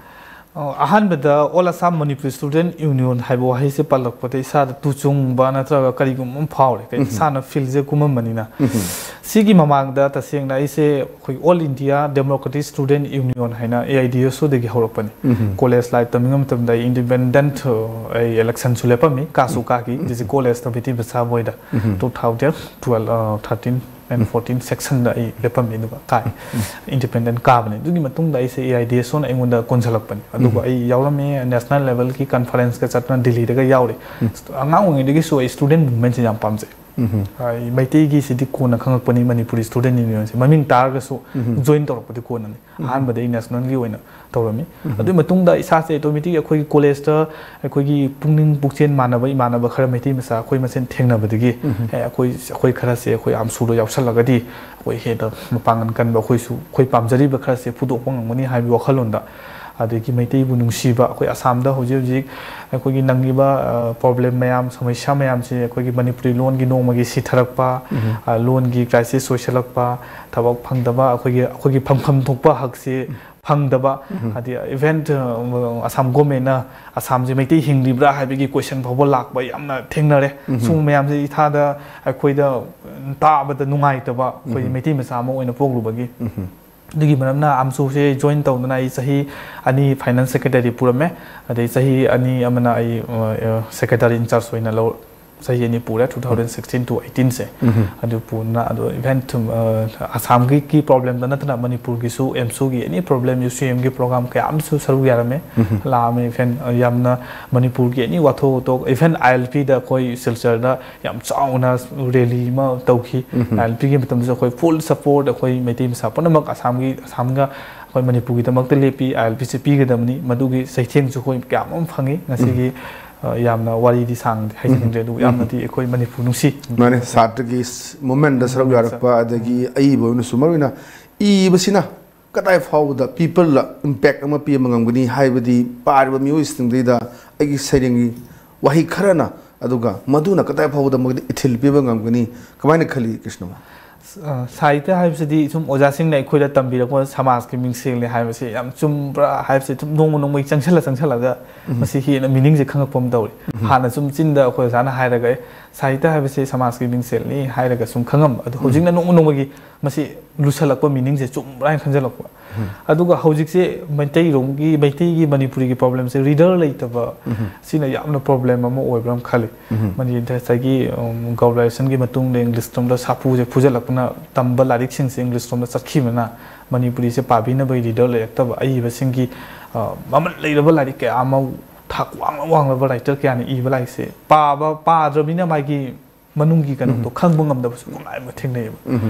ꯑ, ꯑꯍꯥꯟꯕꯗ all Assam Manipuri student union ꯍꯥꯏꯕ ꯋꯥꯍꯩꯁꯦ ꯄꯜꯂꯛꯄꯗ ꯏꯁꯥꯗ ꯇꯨꯆꯨꯡꯕ ꯅꯠꯇ꯭ꯔꯒ ꯀꯔꯤꯒꯨꯝꯕ ꯑꯃ ꯐꯥꯎꯔꯦ꯫ ꯀꯩ- ꯏꯁꯥꯅ ꯐꯤꯜꯁꯦ ꯀꯨꯝꯃꯝꯕꯅꯤꯅ꯫ ꯁꯤꯒꯤ ꯃꯃꯥꯡꯗ ꯇꯁꯦꯡꯅ ꯑꯩꯁꯦ ꯑꯩꯈꯣꯏ all India democratic student union ꯍꯥꯏꯅ A I D S ꯑꯣꯗꯒꯤ ꯍꯧꯔꯛꯄꯅꯤ꯫ College life ꯇꯝꯃꯤꯉꯩ ꯃꯇꯝꯗ ꯑꯩ ꯏꯟꯗꯤꯄꯦꯟꯗꯦꯟꯠ, ꯑ, ꯑꯩ ꯏꯂꯦꯛꯁꯟꯁꯨ ꯂꯦꯞꯄꯝꯃꯤ, ꯀꯥꯁꯨ ꯀꯥꯈꯤ꯫ ꯗꯤ ꯁꯤ ꯀꯣꯂꯦꯖꯇ ꯕꯤꯇꯤ ꯕꯤꯁꯥ ꯕꯣꯏꯗ ꯇꯨ ꯊꯥꯎꯖꯟ ꯇꯨꯋꯦꯜ, ꯑ, ꯊꯥꯔꯇꯤꯟ ꯑꯦꯟ ꯐꯣꯔꯇꯤꯟ ꯁꯦꯛꯁꯟꯗ ꯑꯩ ꯂꯦꯞꯄꯝꯃꯤ, ꯑꯗꯨꯒ ꯀꯥꯏ ꯏꯟꯗꯤꯄꯦꯟꯗꯦꯟꯠ ꯀꯥꯕꯅꯤ꯫ ꯑꯗꯨꯒꯤ ꯃꯇꯨꯡꯗ ꯑꯩꯁꯦ ꯑꯦ ꯑꯥꯏ ꯗꯤ ꯑꯦꯁ ꯑꯣꯅ ꯑꯩꯉꯣꯟꯗ ꯀꯣꯟꯁꯤꯜꯂꯛꯄꯅꯤ꯫ ꯑꯗꯨꯒ ꯑꯩ ꯌꯥꯎꯔꯝꯃꯤ, ꯅꯦꯁꯅꯦꯜ ꯂꯦꯚꯦꯜꯒꯤ ꯀꯟꯐꯔꯦꯟꯁꯀ ꯆꯠꯇꯅ ꯗꯤꯜꯂꯤꯗꯒ ꯌꯥꯎꯔꯤ꯫ ꯑꯉꯥꯡ ꯑꯣꯏꯔꯤꯉꯩꯗꯒꯤꯁꯨ ꯑꯩ ꯁ꯭ꯇꯨꯗꯦꯟ ꯃꯨꯚꯃꯦꯟꯠꯁꯦ ꯌꯥꯝ ꯄꯥꯝꯖꯩ꯫ ꯎꯝ꯫ ꯑ, ꯃꯩꯇꯩꯒꯤꯁꯤꯗꯤ ꯀꯣꯟꯅ ꯈꯪꯉꯛꯄꯅꯤ, ꯃꯅꯤꯄꯨꯔꯤ ꯁ꯭ꯇꯨꯗꯦꯟ ꯌꯨꯅꯤꯌꯟꯁꯦ ꯃꯃꯤꯡ ꯇꯥꯔꯒꯁꯨ ꯎꯝ꯫ ꯖꯣꯏꯟ ꯇꯧꯔꯛꯄꯗꯤ ꯀꯣꯟꯅꯅꯤ꯫ ꯎꯝ꯫ ꯑꯍꯥꯟꯕꯗ ꯑꯩ ꯅꯦꯁꯅꯦꯜꯒꯤ ꯑꯣꯏꯅ ꯇꯧꯔꯝꯃꯤ꯫ ꯎꯝ꯫ ꯑꯗꯨꯒꯤ ꯃꯇꯨꯡꯗ ꯏꯁꯥꯁꯦ ꯑꯣꯇꯣꯃꯦꯇꯤꯛ ꯑꯩꯈꯣꯏꯒꯤ ꯀꯣꯂꯦꯖꯇ ꯑꯩꯈꯣꯏꯒꯤ ꯄꯨꯛꯅꯤꯡ ꯄꯨꯛꯆꯦꯜ ꯃꯥꯟꯅꯕ ꯏꯃꯥꯟꯅꯕ ꯈꯔ ꯃꯩꯇꯩ ꯃꯆꯥ ꯑꯩꯈꯣꯏ ꯃꯁꯦꯟ ꯊꯦꯡꯅꯕꯗꯒꯤ, ꯎꯝ꯫ ꯑꯦ, ꯑꯩꯈꯣꯏ, ꯑꯩꯈꯣꯏ ꯈꯔꯁꯦ ꯑꯩꯈꯣꯏ ꯑꯥꯝꯁꯨꯗ ꯌꯥꯎꯁꯜꯂꯒꯗꯤ ꯑꯩꯈꯣꯏ ꯍꯦꯟꯅ ꯃꯄꯥꯡꯒꯜ ꯀꯟꯕ, ꯑꯩꯈꯣꯏꯁꯨ ꯑꯩꯈꯣꯏ ꯄꯥꯝꯖꯔꯤꯕ ꯈꯔꯁꯦ ꯐꯨꯗꯣꯛꯄ ꯉꯝꯒꯅꯤ ꯍꯥꯏꯕꯒꯤ ꯋꯥꯈꯜꯂꯣꯟꯗ, ꯑꯗꯒꯤ ꯃꯩꯇꯩꯕꯨ ꯅꯨꯡꯁꯤꯕ, ꯑꯩꯈꯣꯏ ꯑꯁꯥꯝꯗ ꯍꯧꯖꯤꯛ ꯍꯧꯖꯤꯛ ꯑꯩꯈꯣꯏꯒꯤ ꯅꯪꯉꯤꯕ, ꯑ, ꯄ꯭ꯔꯣꯕ꯭ꯂꯦꯝ ꯃꯌꯥꯝ, ꯁꯃꯁ꯭ꯌꯥ ꯃꯌꯥꯝꯁꯦ ꯑꯩꯈꯣꯏꯒꯤ ꯃꯅꯤꯄꯨꯔꯤ ꯂꯣꯟꯒꯤ ꯅꯣꯡꯃꯒꯤ ꯁꯤꯊꯔꯛꯄ, ꯎꯝ꯫ ꯑ, ꯂꯣꯟꯒꯤ ꯀ꯭ꯔꯥꯏꯁꯤꯁ ꯑꯣꯏꯁꯜꯂꯛꯄ, ꯊꯕꯛ ꯐꯪꯗꯕ, ꯑꯩꯈꯣꯏꯒꯤ, ꯑꯩꯈꯣꯏꯒꯤ ꯐꯪꯐꯝ ꯊꯣꯛꯄ ꯍꯛꯁꯦ ꯐꯪꯗꯕ, ꯎꯝ꯫ ꯍꯥꯏꯗꯤ ꯏꯚꯦꯟ, ꯑ, ꯑꯁꯥꯝ ꯒꯣꯔꯃꯦꯟꯅ ꯑꯁꯥꯝꯁꯦ ꯃꯩꯇꯩ ꯍꯤꯡꯂꯤꯕ꯭ꯔꯥ ꯍꯥꯏꯕꯒꯤ ꯀꯣꯏꯁꯟ ꯐꯥꯎꯕ ꯂꯥꯛꯄ ꯌꯥꯝꯅ ꯊꯦꯡꯅꯔꯦ꯫ ꯎꯝ꯫ ꯁꯨꯝꯕ ꯃꯌꯥꯝꯁꯦ ꯏꯊꯥꯗ ꯑꯩꯈꯣꯏꯗ ꯇꯥꯕꯗ ꯅꯨꯡꯉꯥꯏꯇꯕ, ꯑꯩꯈꯣꯏ ꯎꯝ꯫ ꯃꯩꯇꯩ ꯃꯆꯥ ꯑꯃ ꯑꯣꯏꯅ ꯄꯣꯛꯂꯨꯕꯒꯤ꯫ ꯎꯝ꯫ ꯑꯗꯨꯒꯤ ꯃꯔꯝꯅ ꯑꯥꯝꯁꯨꯁꯦ ꯖꯣꯏꯟ ꯇꯧꯗꯅ ꯑꯩ ꯆꯍꯤ ꯑꯅꯤ ꯐꯥꯏꯅꯥꯟꯁ ꯁꯦꯀ꯭ꯔꯦꯇꯔꯤ ꯄꯨꯔꯝꯃꯦ꯫ ꯑꯗꯩ ꯆꯍꯤ ꯑꯅꯤ ꯑꯃꯅ ꯑꯩ, ꯑ, ꯑ, ꯁꯦꯀ꯭ꯔꯦꯇꯔꯤ ꯏꯟꯆꯥꯔꯖ ꯑꯣꯏꯅ ꯂꯧ-, ꯆꯍꯤ ꯑꯅꯤ ꯄꯨꯔꯦ, two thousand sixteen to eighteenꯁꯦ꯫ ꯎꯝ꯫ ꯑꯗꯨ ꯄꯨꯅ, ꯑꯗꯣ ꯏꯚꯦꯟ ꯊꯨꯝ, ꯑ, ꯑꯁꯥꯝꯒꯤ ꯀꯤ ꯄ꯭ꯔꯣꯕ꯭ꯂꯦꯝꯗ ꯅꯠꯇꯅ ꯃꯅꯤꯄꯨꯔꯒꯤꯁꯨ ꯑꯦꯝꯁꯨꯒꯤ ꯑꯦꯅꯤ ꯄ꯭ꯔꯣꯕ꯭ꯂꯦꯝ, ꯌꯨ ꯁꯤ ꯑꯦꯝꯒꯤ ꯄ꯭ꯔꯣꯒ꯭ꯔꯥꯝ ꯀꯌꯥ ꯑꯃꯁꯨ ꯁꯔꯨꯛ ꯌꯥꯔꯝꯃꯦ꯫ ꯎꯝ꯫ ꯂꯥꯛꯑꯝꯃꯦ ꯏꯚꯦꯟ, ꯑ, ꯌꯥꯝꯅ ꯃꯅꯤꯄꯨꯔꯒꯤ ꯑꯦꯅꯤ ꯋꯥꯊꯣꯛ ꯋꯥꯊꯣꯛ, ꯏꯚꯦꯟ ꯑꯥꯏ ꯑꯦꯜ ꯄꯤꯗ ꯑꯩꯈꯣꯏ ꯁꯤꯜꯆꯔꯗ ꯌꯥꯝ ꯆꯥꯎꯅ ꯔꯦꯂꯤ ꯑꯃ ꯇꯧꯈꯤ꯫ ꯎꯝ꯫ ꯑꯥꯏ ꯑꯦꯜ ꯄꯤꯒꯤ ꯃꯇꯝꯗꯁꯨ ꯑꯩꯈꯣꯏ ꯐꯨꯜ ꯁꯄꯣꯔꯠ, ꯑꯩꯈꯣꯏ ꯃꯩꯇꯩ ꯃꯆꯥ ꯄꯨꯝꯅꯃꯛ ꯑꯁꯥꯝꯒꯤ, ꯑꯁꯥꯝꯒ ꯑꯩꯈꯣꯏ ꯃꯅꯤꯄꯨꯔꯒꯤꯗꯃꯛꯇ ꯂꯦꯞꯄꯤ, ꯑꯥꯏ ꯑꯦꯜ ꯄꯤꯁꯦ ꯄꯤꯒꯗꯕꯅꯤ꯫ ꯃꯗꯨꯒꯤ ꯆꯩꯊꯦꯡꯁꯨ ꯑꯩꯈꯣꯏ ꯀꯌꯥ ꯑꯃ ꯐꯪꯉꯤ꯫ ꯉꯁꯤꯒꯤ, ꯎꯝ꯫ ꯑ, ꯌꯥꯝꯅ ꯋꯥꯔꯤꯗꯤ ꯁꯥꯡꯗꯦ, ꯍꯥꯏꯖꯅꯤꯡꯗ꯭ꯔꯦ, ꯎꯝ꯫ ꯑꯗꯨꯕꯨ ꯎꯝ꯫ ꯌꯥꯝꯅꯗꯤ ꯑꯩꯈꯣꯏ ꯃꯅꯤꯄꯨꯔ ꯅꯨꯡꯁꯤ꯫ ꯃꯥꯅꯦ, ꯁꯥꯇ꯭ꯔꯒꯤ ꯁ-, ꯃꯣꯃꯦꯟꯗ ꯁꯔꯨꯛ ꯃꯣꯃꯦꯟꯗ ꯌꯥꯔꯛꯄ, ꯁꯔꯨꯛ꯫ ꯑꯗꯒꯤ ꯑꯏꯕ ꯑꯣꯏꯅꯁꯨ, ꯃꯔꯨꯑꯣꯏꯅ ꯏꯕꯁꯤꯅ ꯀꯗꯥꯏ ꯐꯥꯎꯕꯗ ꯄꯤꯄꯜꯗ ꯏꯝꯄꯦꯛ ꯑꯃ ꯄꯤ ꯑꯃ ꯉꯝꯒꯅꯤ ꯍꯥꯏꯕꯗꯤ ꯄꯥꯔꯤꯕ ꯃꯤꯑꯣꯏꯁꯤꯡꯗꯩꯗ ꯑꯩꯒꯤ ꯁꯩꯔꯦꯡꯒꯤ ꯋꯥꯍꯩ ꯈꯔꯅ, ꯑꯗꯨꯒ ꯃꯗꯨꯅ ꯀꯗꯥꯏ ꯐꯥꯎꯕꯗ ꯃꯣꯏꯗ ꯏꯊꯤꯜ ꯄꯤꯕ ꯉꯝꯒꯅꯤ, ꯀꯃꯥꯏꯅ ꯈꯜꯂꯤ, ꯀ꯭ꯔꯤꯁꯅꯃꯣꯍꯟ? ꯑ, ꯁꯥꯍꯤꯇ꯭ꯌ ꯍꯥꯏꯕꯁꯤꯗꯤ ꯁꯨꯝ ꯑꯣꯖꯥꯁꯤꯡꯅ ꯑꯩꯈꯣꯏꯗ ꯇꯝꯕꯤꯔꯛꯄ ꯁꯃꯥꯖꯀꯤ ꯃꯤꯡꯁꯦꯜꯅꯤ ꯍꯥꯏꯕꯁꯤ ꯌꯥꯝ ꯆꯨꯝꯕ꯭ꯔꯥ ꯍꯥꯏꯕꯁꯤ ꯁꯨꯝ ꯅꯣꯡꯃ ꯅꯣꯡꯃꯒꯤ ꯆꯪꯁꯤꯜꯂ ꯆꯪꯁꯤꯜꯂꯒ ꯎꯝ꯫ ꯃꯁꯤ ꯍꯦꯟꯅ ꯃꯤꯅꯤꯡꯁꯦ ꯈꯪꯉꯛꯄ ꯑꯃ ꯇꯧꯔꯤ꯫ ꯎꯝ꯫ ꯍꯥꯟꯅ ꯁꯨꯝ ꯆꯤꯟꯗ ꯑꯩꯈꯣꯏ ꯑꯣꯖꯥꯅ ꯍꯥꯏꯔꯒ, "ꯑꯦ, ꯁꯥꯍꯤꯇ꯭ꯌ ꯍꯥꯏꯕꯁꯤ ꯁꯃꯥꯖꯀꯤ ꯃꯤꯡꯁꯦꯜꯅꯤ" ꯍꯥꯏꯔꯒ ꯁꯨꯝ ꯈꯪꯉꯝꯕ꯫ ꯑꯗꯣ ꯎꯝ꯫ ꯍꯧꯖꯤꯛꯅ ꯅꯣꯡꯃ ꯅꯣꯡꯃꯒꯤ ꯃꯁꯤ ꯂꯨꯁꯜꯂꯛꯄ, ꯃꯤꯅꯤꯡꯁꯦ ꯆꯨꯝꯕ꯭ꯔꯥ ꯍꯥꯏꯅ ꯈꯟꯖꯜꯂꯛꯄ꯫ ꯎꯝ꯫ ꯑꯗꯨꯒ ꯍꯧꯖꯤꯛꯁꯦ ꯃꯩꯇꯩꯔꯣꯝꯒꯤ, ꯃꯩꯇꯩꯒꯤ ꯃꯅꯤꯄꯨꯔꯤꯒꯤ ꯄ꯭ꯔꯣꯕ꯭ꯂꯦꯝꯁꯦ ꯔꯤꯗꯔ ꯂꯩꯇꯕ, ꯎꯝ꯫ ꯁꯤꯅ ꯌꯥꯝꯅ ꯄ꯭ꯔꯣꯕ꯭ꯂꯦꯝ ꯑꯃ ꯑꯣꯏꯕ꯭ꯔꯥ ꯑꯃ ꯈꯜꯂꯤ꯫ ꯎꯝ꯫ ꯃꯅꯤ-, ꯉꯁꯥꯏꯒꯤ, ꯎꯝ, ꯒ꯭ꯂꯣꯕꯦꯂꯥꯏꯖꯦꯁꯟꯒꯤ ꯃꯇꯨꯡꯗ ꯏꯪꯂꯤꯁ ꯂꯣꯝꯗ ꯁꯥꯐꯨꯁꯦ ꯐꯨꯖꯜꯂꯛꯄꯅ, ꯇꯝꯕ ꯂꯥꯏꯔꯤꯛꯁꯤꯡꯁꯦ ꯏꯪꯂꯤꯁ ꯂꯣꯝꯗ ꯆꯠꯈꯤꯕꯅ ꯃꯅꯤꯄꯨꯔꯤꯁꯦ ꯄꯥꯕꯤꯅꯕꯒꯤ ꯔꯤꯗꯔ ꯂꯩꯔꯛꯇꯕ, ꯑꯏꯕꯁꯤꯡꯒꯤ, ꯑ, ꯃꯃꯜ ꯂꯩꯔꯕ ꯂꯥꯏꯔꯤꯛ ꯀꯌꯥ ꯑꯃ, ꯊꯥꯛ ꯋꯥꯡꯂ ꯋꯥꯡꯂꯕ ꯔꯥꯏꯇꯔ ꯀꯌꯥꯅ ꯏꯕ ꯂꯥꯏꯔꯤꯛꯁꯦ ꯄꯥꯕ, ꯄꯥꯗ꯭ꯔꯕꯅꯤꯅ ꯃꯥꯒꯤ ꯃꯅꯨꯡꯒꯤ ꯀꯩꯅꯣꯗꯣ ꯈꯪꯕ ꯉꯝꯗꯕꯁꯨ ꯀꯌꯥ ꯑꯃ ꯊꯦꯡꯅꯩꯌꯦꯕ꯫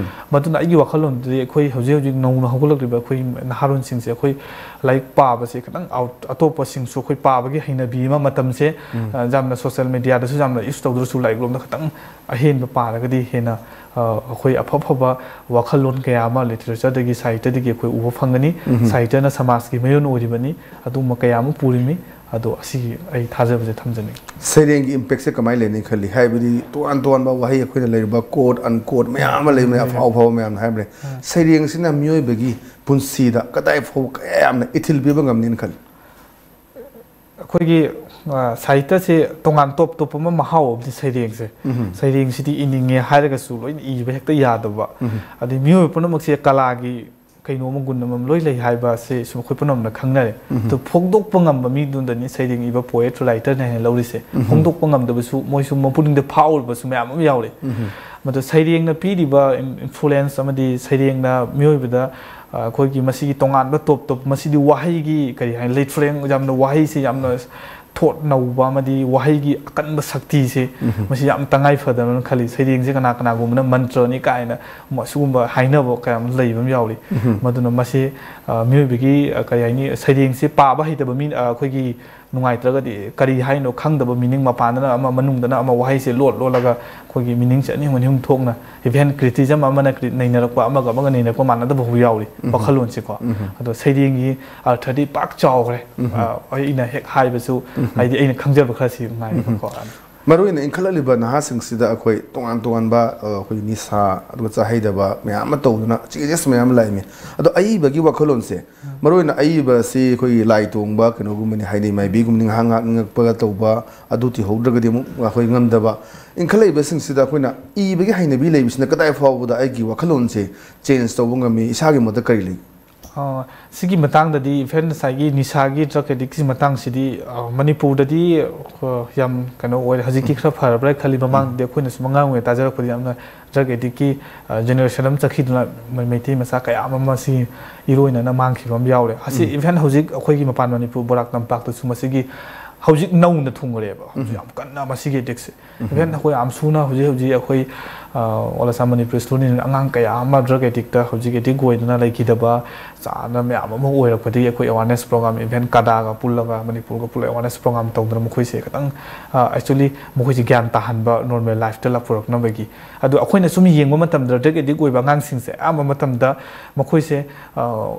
ꯃꯗꯨꯅ ꯑꯩꯒꯤ ꯋꯥꯈꯜꯂꯣꯟꯗꯗꯤ ꯑꯩꯈꯣꯏ ꯍꯧꯖꯤꯛ ꯍꯧꯖꯤꯛ ꯅꯧꯅ ꯍꯧꯒꯠꯂꯛꯂꯤꯕ ꯑꯩꯈꯣꯏ ꯅꯍꯥꯔꯣꯟꯁꯤꯡꯁꯦ ꯑꯩꯈꯣꯏ ꯂꯥꯏꯔꯤꯛ ꯄꯥꯕꯁꯦ ꯈꯤꯇꯪ ꯑꯥꯎꯠ-, ꯑꯇꯣꯞꯄꯁꯤꯡꯁꯨ ꯑꯩꯈꯣꯏ ꯄꯥꯕꯒꯤ ꯍꯩꯅꯕꯤ ꯑꯃ ꯃꯇꯝꯁꯦ, ꯑ, ꯌꯥꯝꯅ ꯁꯣꯁꯤꯌꯦꯜ ꯃꯦꯗꯤꯌꯥꯗꯁꯨ ꯌꯥꯝꯅ ꯌꯨꯁ ꯇꯧꯗ꯭ꯔꯁꯨ ꯂꯥꯏꯔꯤꯛ ꯂꯣꯝꯗ ꯈꯤꯇꯪ ꯑꯍꯦꯟꯕ ꯄꯥꯔꯒꯗꯤ ꯍꯦꯟꯅ, ꯑ, ꯑꯩꯈꯣꯏ ꯑꯐ ꯑꯐꯕ ꯋꯥꯈꯜꯂꯣꯟ ꯀꯌꯥ ꯑꯃ ꯂꯤꯇꯔꯦꯆꯔꯗꯒꯤ ꯁꯥꯍꯤꯇ꯭ꯌꯗꯒꯤ ꯑꯩꯈꯣꯏ ꯎꯕ ꯐꯪꯒꯅꯤ꯫ ꯁꯥꯍꯤꯇ꯭ꯌꯅ ꯁꯃꯥꯖꯀꯤ ꯃꯌꯣꯟ ꯑꯣꯏꯔꯤꯕꯅꯤ꯫ ꯑꯗꯨꯒꯨꯝꯕ ꯀꯌꯥ ꯑꯃ ꯄꯨꯔꯤꯃꯤ꯫ ꯑꯗꯣ ꯑꯁꯤꯒꯤ ꯑꯩ ꯊꯥꯖꯕꯁꯦ ꯊꯝꯖꯅꯤꯡꯉꯤ꯫ ꯁꯩꯔꯦꯡꯒꯤ ꯏꯝꯄꯦꯛꯁꯦ ꯀꯃꯥꯏꯅ ꯂꯩꯅꯤ ꯈꯜꯂꯤ? ꯍꯥꯏꯕꯗꯤ ꯇꯣꯉꯥꯟ ꯇꯣꯉꯥꯟꯕ ꯋꯥꯍꯩ ꯑꯩꯈꯣꯏꯅ ꯂꯩꯔꯤꯕ ꯀꯣꯠ ꯑꯟꯀꯣꯠ ꯃꯌꯥꯝ ꯑꯃ ꯂꯩꯕꯅꯦ, ꯂꯩꯔꯦ꯫ ꯑꯐꯥꯎ ꯑꯐꯥꯎꯕ ꯃꯌꯥꯝꯅ ꯍꯥꯏꯕꯅꯦ꯫ ꯑꯥ꯫ ꯁꯩꯔꯦꯡꯁꯤꯅ ꯃꯤꯑꯣꯏꯕꯒꯤ ꯄꯨꯟꯁꯤꯗ ꯀꯗꯥꯏ ꯐꯥꯎꯕ ꯀꯌꯥ ꯌꯥꯝꯅ ꯏꯊꯤꯜ ꯄꯤꯕ ꯉꯝꯅꯤꯅ ꯈꯜꯂꯤ? ꯑꯩꯈꯣꯏꯒꯤ, ꯑ, ꯁꯥꯍꯤꯇ꯭ꯌꯁꯦ ꯇꯣꯉꯥꯟ ꯇꯣꯞ ꯇꯣꯞꯄ ꯑꯃ ꯃꯍꯥꯎ ꯑꯃꯗꯤ ꯁꯩꯔꯦꯡꯁꯦ꯫ ꯁꯩꯔꯦꯡꯁꯤꯗꯤ ꯏꯅꯤꯡꯉꯦ ꯍꯥꯏꯔꯒꯁꯨ ꯂꯣꯏꯅ ꯏꯕ ꯍꯦꯛꯇ ꯌꯥꯗꯕ꯫ ꯑꯗꯩ ꯃꯤꯑꯣꯏꯕ ꯄꯨꯝꯅꯃꯛꯁꯦ ꯀꯂꯥꯒꯤ ꯀꯩꯅꯣ ꯑꯃ, ꯒꯨꯟ ꯑꯃꯃꯝ ꯂꯣꯏ ꯂꯩ ꯍꯥꯏꯕ ꯑꯁꯤ ꯁꯨꯝ ꯑꯩꯈꯣꯏ ꯄꯨꯝꯅꯃꯛꯅ ꯈꯪꯅꯔꯦ꯫ ꯑꯗꯨ ꯐꯣꯡꯗꯣꯛꯄ ꯉꯝꯕ ꯃꯤꯗꯨꯗꯅꯤ ꯁꯩꯔꯦꯡ ꯏꯕ, ꯄꯣꯌꯦꯠ, ꯔꯥꯏꯇꯔꯅ ꯍꯦꯟꯅ ꯂꯧꯔꯤꯁꯦ꯫ ꯐꯣꯡꯗꯣꯛꯄ ꯉꯝꯗꯕꯁꯨ, ꯃꯣꯏꯁꯨ ꯃꯄꯨꯛꯅꯤꯡꯗ ꯐꯥꯎꯔꯤꯕꯁꯨ ꯃꯌꯥꯝ ꯑꯃ ꯌꯥꯎꯔꯤ꯫ ꯃꯗꯨ ꯁꯩꯔꯦꯡꯅ ꯄꯤꯔꯤꯕ ꯏꯟ-, ꯏꯟꯐ꯭ꯂꯨꯌꯦꯟꯁ ꯑꯃꯗꯤ ꯁꯩꯔꯦꯡꯅ ꯃꯤꯑꯣꯏꯕꯗ, ꯑ, ꯑꯩꯈꯣꯏꯒꯤ ꯃꯁꯤꯒꯤ ꯇꯣꯉꯥꯟꯕ ꯇꯣꯞ ꯇꯣꯞ, ꯃꯁꯤꯗꯤ ꯋꯥꯍꯩꯒꯤ ꯀꯔꯤ ꯍꯥꯏꯅꯤ, ꯂꯩꯇ꯭ꯔꯦꯡ, ꯌꯥꯝꯅ ꯋꯥꯍꯩꯁꯤ ꯌꯥꯝꯅ ꯊꯣꯠ ꯅꯧꯕ ꯑꯃꯗꯤ ꯋꯥꯍꯩꯒꯤ ꯑꯀꯟꯕ ꯁꯛꯇꯤꯁꯦ, ꯃꯁꯤ ꯌꯥꯝ ꯇꯉꯥꯏ ꯐꯗꯕꯅ ꯈꯜꯂꯤ꯫ ꯁꯩꯔꯦꯡꯁꯦ ꯀꯅꯥ ꯀꯅꯥꯒꯨꯝꯕꯅ ꯃꯟꯇ꯭ꯔꯅꯤ ꯀꯥꯏꯅ ꯃ-, ꯁꯤꯒꯨꯝꯕ ꯍꯥꯏꯅꯕ ꯀꯌꯥ ꯑꯃ ꯂꯩꯕ ꯑꯃ ꯌꯥꯎꯔꯤ꯫ ꯃꯗꯨꯅ ꯃꯁꯤ, ꯑ, ꯃꯤꯑꯣꯏꯕꯒꯤ, ꯑ, ꯀꯔꯤ ꯍꯥꯏꯅꯤ, ꯁꯩꯔꯦꯡꯁꯤ ꯄꯥꯕ ꯍꯩꯇꯕ ꯃꯤ, ꯑ, ꯑꯩꯈꯣꯏꯒꯤ ꯅꯨꯡꯉꯥꯏꯇ꯭ꯔꯒꯗꯤ ꯀꯔꯤ ꯍꯥꯏꯅꯣ ꯈꯪꯗꯕ ꯃꯤꯅꯤꯡ, ꯃꯄꯥꯟꯗꯅ ꯑꯃ, ꯃꯅꯨꯡꯗꯅ ꯑꯃ, ꯋꯥꯍꯩꯁꯦ ꯂꯣꯠ ꯂꯣꯠꯂꯒ ꯑꯩꯈꯣꯏꯒꯤ ꯃꯤꯅꯤꯡꯁꯦ ꯑꯅꯤ ꯑꯍꯨꯝ, ꯑꯅꯤ ꯑꯍꯨꯝ ꯊꯣꯛꯅ, even criticism ꯑꯃꯅ cri-, ꯅꯩꯅꯔꯛꯄ, ꯑꯃꯒ ꯑꯃꯒ ꯅꯩꯅꯔꯛꯄ ꯃꯥꯟꯅꯗꯕ ꯐꯥꯎꯕ ꯌꯥꯎꯔꯤ ꯋꯥꯈꯜꯂꯣꯟꯁꯦꯀꯣ꯫ ꯑꯗꯣ ꯁꯩꯔꯦꯡꯒꯤ ꯑꯔꯊꯗꯤ ꯄꯥꯛ ꯆꯥꯎꯈ꯭ꯔꯦ꯫ ꯑ, ꯑꯩꯅ ꯍꯦꯛ ꯍꯥꯏꯕꯁꯨ, ꯍꯥꯏꯗꯤ ꯑꯩꯅ ꯈꯪꯖꯕ ꯈꯔꯁꯤ ꯉꯥꯏꯔꯦꯀꯣ꯫ ꯃꯔꯨꯑꯣꯏꯅ ꯏꯟꯈꯠꯂꯛꯂꯤꯕ ꯅꯍꯥꯁꯤꯡꯁꯤꯗ ꯑꯩꯈꯣꯏ ꯇꯣꯉꯥꯟ ꯇꯣꯉꯥꯟꯕ, ꯑ, ꯑꯩꯈꯣꯏ ꯅꯤꯁꯥ ꯑꯗꯨꯒ ꯆꯥꯍꯩꯗꯕ ꯃꯌꯥꯝ ꯑꯃ ꯇꯧꯗꯨꯅ changes ꯃꯌꯥꯝ ꯑꯃ ꯂꯥꯛꯏꯃꯤ꯫ ꯑꯗꯣ ꯑꯏꯕꯒꯤ ꯋꯥꯈꯜꯂꯣꯟꯁꯦ, ꯃꯔꯨꯑꯣꯏꯅ ꯑꯏꯕ ꯑꯁꯤ ꯑꯩꯈꯣꯏꯒꯤ ꯂꯥꯏ ꯇꯣꯡꯕ ꯀꯩꯅꯣꯒꯨꯝꯕꯅꯤ, ꯍꯥꯏꯅꯩ ꯃꯥꯏꯕꯤꯒꯨꯝꯕꯅꯤ, ꯉꯥꯏꯍꯥꯛ ꯉꯥꯏꯍꯥꯛ ꯉꯛꯄꯒ ꯇꯧꯕ, ꯑꯗꯨ ꯊꯤꯍꯧꯗ꯭ꯔꯒꯗꯤ ꯑꯃꯨꯛ ꯑꯩꯈꯣꯏ ꯉꯝꯗꯕ꯫ ꯏꯟꯈꯠꯂꯛꯏꯕꯁꯤꯡꯁꯤꯗ ꯑꯩꯈꯣꯏꯅ ꯏꯕꯒꯤ ꯍꯩꯅꯕꯤ ꯂꯩꯕꯁꯤꯅ ꯀꯗꯥꯏ ꯐꯥꯎꯕꯗ ꯑꯩꯒꯤ ꯋꯥꯈꯜꯂꯣꯟꯁꯦ change ꯇꯧꯕ ꯉꯝꯃꯤ? ꯏꯁꯥꯒꯤ ꯃꯣꯠꯇ ꯀꯔꯤ ꯂꯩ? ꯑ, ꯁꯤꯒꯤ ꯃꯇꯥꯡꯗꯗꯤ even ꯉꯁꯥꯏꯒꯤ ꯅꯤꯁꯥꯒꯤ, drug addictꯀꯤ ꯃꯇꯥꯡꯁꯤꯗꯤ, ꯑ, ꯃꯅꯤꯄꯨꯔꯗꯗꯤ, ꯑ, ꯌꯥꯝ ꯀꯩꯅꯣ ꯑꯣꯏꯔꯦ꯫ ꯍꯧꯖꯤꯛꯇꯤ ꯈꯔ ꯐꯔꯕ꯭ꯔꯥ ꯈꯜꯂꯤ꯫ ꯃꯃꯥꯡꯗꯗꯤ ꯑꯩꯈꯣꯏꯅ ꯁꯨꯝ ꯑꯉꯥꯡ ꯑꯣꯏꯔꯤꯉꯩ ꯇꯥꯖꯔꯛꯄꯗꯤ ꯌꯥꯝꯅ drug addictꯀꯤ, ꯑ, generation ꯑꯃ ꯆꯠꯈꯤꯗꯨꯅ ꯃꯩ-, ꯃꯩꯇꯩ ꯃꯆꯥ ꯀꯌꯥ ꯑꯃ ꯃꯁꯤ ꯏꯔꯣꯏꯅꯅ ꯃꯥꯡꯈꯤꯕ ꯑꯃ ꯌꯥꯎꯔꯦ꯫ ꯑꯁꯤ even ꯍꯧꯖꯤꯛ ꯑꯩꯈꯣꯏꯒꯤ ꯃꯄꯥꯟ ꯃꯅꯤꯄꯨꯔ ꯕꯣꯔꯥꯛ ꯇꯝꯄꯥꯛꯇꯁꯨ ꯃꯁꯤꯒꯤ ꯍꯧꯖꯤꯛ ꯅꯧꯅ ꯊꯨꯡꯉꯔꯦꯕ, ꯍꯧꯖꯤꯛ ꯌꯥꯝ ꯀꯟꯅ ꯃꯁꯤꯒꯤ ꯑꯦꯗꯤꯛꯁꯦ꯫ ꯏꯚꯟ ꯑꯩꯈꯣꯏ ꯌꯥꯝ ꯁꯨꯅ ꯍꯧꯖꯤꯛ ꯍꯧꯖꯤꯛ ꯑꯩꯈꯣꯏ ꯑꯣꯜ ꯑꯁꯥꯝ ꯃꯅꯤꯄꯨꯔꯤ ꯁ꯭ꯇꯨꯗꯦꯟ ꯑꯉꯥꯡ ꯀꯌꯥ ꯑꯃ ꯗ꯭ꯔꯒ ꯑꯦꯗꯤꯛꯇ ꯍꯧꯖꯤꯛ ꯑꯦꯗꯤꯛ ꯑꯣꯏꯗꯅ ꯂꯩꯈꯤꯗꯕ, ꯆꯥꯅ ꯃꯌꯥꯝ ꯑꯃ ꯑꯣꯏꯔꯛꯄꯗꯒꯤ ꯑꯩꯈꯣꯏ ꯑꯦꯋꯥꯔꯅꯦꯁ ꯄ꯭ꯔꯣꯒ꯭ꯔꯥꯝ, ꯏꯚꯦꯟ ꯀꯗꯥꯒ ꯄꯨꯜꯂꯒ, ꯃꯅꯤꯄꯨꯔꯒ ꯄꯨꯜꯂꯒ ꯑꯦꯋꯥꯔꯅꯦꯁ ꯄ꯭ꯔꯣꯒ꯭ꯔꯥꯝ ꯇꯧꯗꯅ ꯃꯈꯣꯏꯁꯦ ꯈꯤꯇꯪ, ꯑꯦꯛꯆꯨꯂꯤ ꯃꯈꯣꯏꯁꯦ ꯒ꯭ꯌꯥꯟ ꯇꯥꯍꯟꯕ, ꯅꯣꯔꯃꯦꯜ ꯂꯥꯏꯐꯇ ꯄꯨꯔꯛꯅꯕꯒꯤ꯫ ꯑꯗꯣ ꯑꯩꯈꯣꯏꯅ ꯁꯨꯝ ꯌꯦꯡꯕ ꯃꯇꯝꯗ ꯗ꯭ꯔꯒ ꯑꯦꯗꯤꯛ ꯑꯣꯏꯕ ꯑꯉꯥꯡꯁꯤꯡꯁꯦ ꯑꯌꯥꯝꯕ ꯃꯇꯝꯗ ꯃꯈꯣꯏꯁꯦ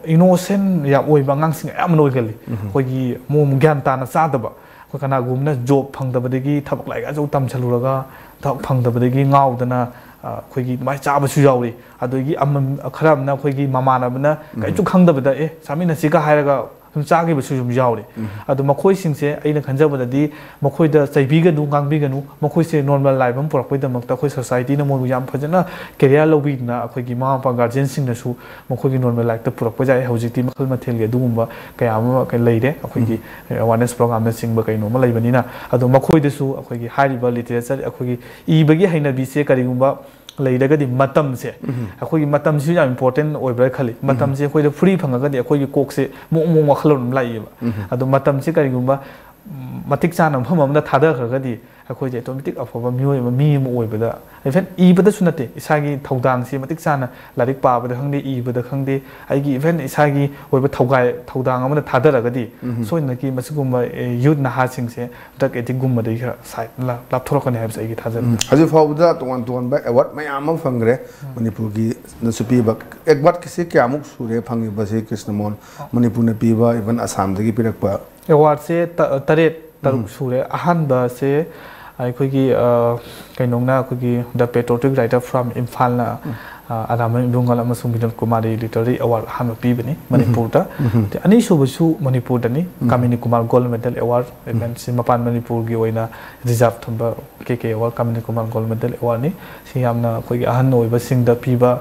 ꯏꯅꯣꯁꯦꯟ ꯌꯥꯝ ꯑꯣꯏꯕ ꯑꯉꯥꯡꯁꯤꯡ ꯑꯌꯥꯝꯕꯅ ꯑꯣꯏꯒꯜꯂꯤ꯫ ꯑꯩꯈꯣꯏꯒꯤ ꯃꯑꯣꯡ ꯒ꯭ꯌꯥꯟ ꯇꯥꯅ ꯆꯥꯗꯕ, ꯑꯩꯈꯣꯏ ꯀꯅꯥꯒꯨꯝꯕꯅ ꯖꯣꯕ ꯐꯪꯗꯕꯗꯒꯤ ꯊꯕꯛ ꯂꯥꯏꯔꯤꯛ ꯑꯆꯧ ꯇꯝꯁꯜꯂꯨꯔꯒ ꯊꯕꯛ ꯐꯪꯗꯕꯗꯒꯤ ꯉꯥꯎꯗꯅ, ꯑ, ꯑꯩꯈꯣꯏꯒꯤ ꯑꯗꯨꯃꯥꯏꯅ ꯆꯥꯕꯁꯨ ꯌꯥꯎꯔꯤ꯫ ꯑꯗꯒꯤ ꯑꯃ, ꯈꯔ ꯑꯃꯅ ꯑꯩꯈꯣꯏꯒꯤ ꯃꯃꯥꯟꯅꯕꯅ ꯀꯔꯤꯁꯨ ꯈꯪꯗꯕꯗ "ꯑꯦ, ꯆꯥꯃꯤꯟꯅꯁꯤꯒ" ꯍꯥꯏꯔꯒ ꯁꯨꯝ ꯆꯥꯈꯤꯕꯁꯨ ꯁꯨꯝ ꯌꯥꯎꯔꯤ꯫ ꯑꯗꯣ ꯃꯈꯣꯏꯁꯤꯡꯁꯦ ꯑꯩꯅ ꯈꯟꯖꯕꯗꯗꯤ ꯃꯈꯣꯏꯗ ꯆꯩꯕꯤꯒꯅꯨ, ꯉꯥꯡꯕꯤꯒꯅꯨ, ꯃꯈꯣꯏꯁꯦ ꯅꯣꯔꯃꯦꯜ ꯂꯥꯏꯐ ꯑꯃ ꯄꯨꯔꯛꯄꯒꯤꯗꯃꯛꯇ ꯑꯩꯈꯣꯏ ꯁꯣꯁꯥꯏꯇꯤꯅ ꯃꯣꯏꯕꯨ ꯌꯥꯝ ꯐꯖꯅ ꯀꯦꯔꯤꯌꯔ ꯂꯧꯕꯤꯗꯅ ꯑꯩꯈꯣꯏꯒꯤ ꯃꯃꯥ ꯃꯄꯥ ꯒꯥꯔꯖꯤꯌꯟꯁꯤꯡꯅꯁꯨ ꯃꯈꯣꯏꯒꯤ ꯅꯣꯔꯃꯦꯜ ꯂꯥꯏꯐꯇ ꯄꯨꯔꯛꯄ ꯌꯥꯏ꯫ ꯍꯧꯖꯤꯛꯇꯤ ꯃꯈꯜ ꯃꯊꯦꯜꯒꯤ ꯑꯗꯨꯒꯨꯝꯕ ꯀꯌꯥ ꯑꯃ ꯂꯩꯔꯦ꯫ ꯑꯩꯈꯣꯏꯒꯤ ꯑꯦꯋꯥꯔꯅꯦꯁ ꯄ꯭ꯔꯣꯒ꯭ꯔꯥꯝꯅꯆꯤꯡꯕ ꯀꯩꯅꯣꯝꯃ ꯂꯩꯕꯅꯤꯅ, ꯑꯗꯣ ꯃꯈꯣꯏꯗꯁꯨ ꯑꯩꯈꯣꯏꯒꯤ ꯍꯥꯏꯔꯤꯕ ꯂꯤꯇꯔꯦꯆꯔ, ꯑꯩꯈꯣꯏꯒꯤ ꯏꯕꯒꯤ ꯍꯩꯅꯕꯤꯁꯦ ꯀꯔꯤꯒꯨꯝꯕ ꯂꯩꯔꯒꯗꯤ ꯃꯇꯝꯁꯦ, ꯑꯩꯈꯣꯏꯒꯤ ꯃꯇꯝꯁꯤꯁꯨ ꯌꯥꯝ ꯏꯝꯄꯣꯔꯇꯦꯟ ꯑꯣꯏꯕ꯭ꯔꯥ ꯈꯜꯂꯤ꯫ ꯃꯇꯝꯁꯦ ꯑꯩꯈꯣꯏꯗ ꯐ꯭ꯔꯤ ꯐꯪꯉꯒꯗꯤ ꯑꯩꯈꯣꯏꯒꯤ ꯀꯣꯛꯁꯦ ꯃꯑꯣꯡ ꯃꯑꯣꯡ ꯋꯥꯈꯜꯂꯣꯟ ꯑꯃ ꯂꯥꯛꯏꯕ꯫ ꯑꯗꯣ ꯃꯇꯝꯁꯦ ꯀꯔꯤꯒꯨꯝꯕ ꯃꯇꯤꯛ ꯆꯥꯅ ꯃꯐꯝ ꯑꯃꯗ ꯊꯥꯗꯈ꯭ꯔꯒꯗꯤ ꯑꯩꯈꯣꯏꯁꯦ ꯑꯣꯇꯣꯃꯦꯇꯤꯛ ꯑꯐꯕ ꯃꯤꯑꯣꯏ ꯑꯃ, ꯃꯤ ꯑꯃ ꯑꯣꯏꯕꯗ, ꯏꯚꯟ ꯏꯕꯗꯁꯨ ꯅꯠꯇꯦ, ꯏꯁꯥꯒꯤ ꯊꯧꯗꯥꯡꯁꯤ ꯃꯇꯤꯛ ꯆꯥꯅ ꯂꯥꯏꯔꯤꯛ ꯄꯥꯕꯗ ꯈꯪꯗꯦ, ꯏꯕꯗ ꯈꯪꯗꯦ, ꯑꯩꯒꯤ ꯏꯚꯟ ꯏꯁꯥꯒꯤ ꯑꯣꯏꯕ ꯊꯧꯒꯥꯏ-, ꯊꯧꯗꯥꯡ ꯑꯃꯗ ꯊꯥꯗꯔꯒꯗꯤ ꯁꯣꯏꯗꯅꯀꯤ ꯃꯁꯤꯒꯨꯝꯕ, ꯑꯦ, ꯌꯨꯠ ꯅꯍꯥꯁꯤꯡꯁꯦ ꯗ꯭ꯔꯒ ꯑꯦꯗꯤꯛꯒꯨꯝꯕꯗꯒꯤ ꯈꯔ ꯁꯥꯏꯠ ꯂꯥꯞꯊꯣꯔꯛꯀꯅꯤ ꯍꯥꯏꯕꯁꯦ ꯑꯩꯒꯤ ꯊꯥꯖꯕꯅꯤ꯫ ꯎꯝ꯫ ꯍꯧꯖꯤꯛ ꯐꯥꯎꯕꯗ ꯇꯣꯉꯥꯟ ꯇꯣꯉꯥꯟꯕ ꯑꯦꯋꯥꯔꯗ ꯃꯌꯥꯝ ꯑꯃ ꯐꯪꯈ꯭ꯔꯦ ꯃꯅꯤꯄꯨꯔꯒꯤꯅꯁꯨ ꯄꯤꯕ꯫ ꯑꯦꯋꯥꯔꯗꯀꯤꯁꯤ ꯀꯌꯥꯃꯨꯛ ꯁꯨꯔꯦ ꯐꯪꯉꯤꯕꯁꯤ, ꯀ꯭ꯔꯤꯁꯅꯃꯣꯍꯟ? ꯃꯅꯤꯄꯨꯔꯅ ꯄꯤꯕ, ꯏꯚꯟ ꯑꯁꯥꯝꯗꯒꯤ ꯄꯤꯔꯛꯄ꯫ ꯑꯦꯋꯥꯔꯗꯁꯦ ꯇ-, ꯇꯔꯦꯠ, ꯇꯔꯨꯛ ꯁꯨꯔꯦ꯫ ꯑꯍꯥꯟꯕꯁꯦ ꯑꯩꯈꯣꯏꯒꯤ, ꯑ, ꯀꯩꯅꯣꯅ ꯑꯩꯈꯣꯏꯒꯤ The Patriotic Writer from ꯏꯝꯐꯥꯜꯅ, ꯑ, ꯑꯔꯥꯃꯟ ꯏꯕꯨꯡꯉꯣ ꯑꯃꯁꯨꯡ ꯃꯤꯅꯜ ꯀꯨꯃꯥꯔꯤ ꯂꯤꯇꯔꯦꯔꯤ ꯑꯦꯋꯥꯔꯗ ꯑꯍꯥꯟꯕ ꯄꯤꯕꯅꯤ ꯃꯅꯤꯄꯨꯔꯗ꯫ ꯑꯗꯩ ꯑꯅꯤꯁꯨꯕꯁꯨ ꯃꯅꯤꯄꯨꯔꯗꯅꯤ, ꯀꯥꯃꯤꯅꯤ ꯀꯨꯃꯥꯔ ꯒꯣꯜꯗ ꯃꯦꯗꯜ ꯑꯦꯋꯥꯔꯗ, ꯏꯚꯦꯟꯁꯤ ꯃꯄꯥꯟ ꯃꯅꯤꯄꯨꯔꯒꯤ ꯑꯣꯏꯅ ꯔꯤꯖꯥꯔꯚ ꯊꯝꯕ ꯀꯦ ꯀꯦ ꯑꯦꯋꯥꯔꯗ, ꯀꯥꯃꯤꯅꯤ ꯀꯨꯃꯥꯔ ꯒꯣꯜꯗ ꯃꯦꯗꯜ ꯑꯦꯋꯥꯔꯗꯅꯤ꯫ ꯁꯤ ꯌꯥꯝꯅ ꯑꯩꯈꯣꯏꯒꯤ ꯑꯍꯟ ꯑꯣꯏꯕꯁꯤꯡꯗ ꯄꯤꯕ,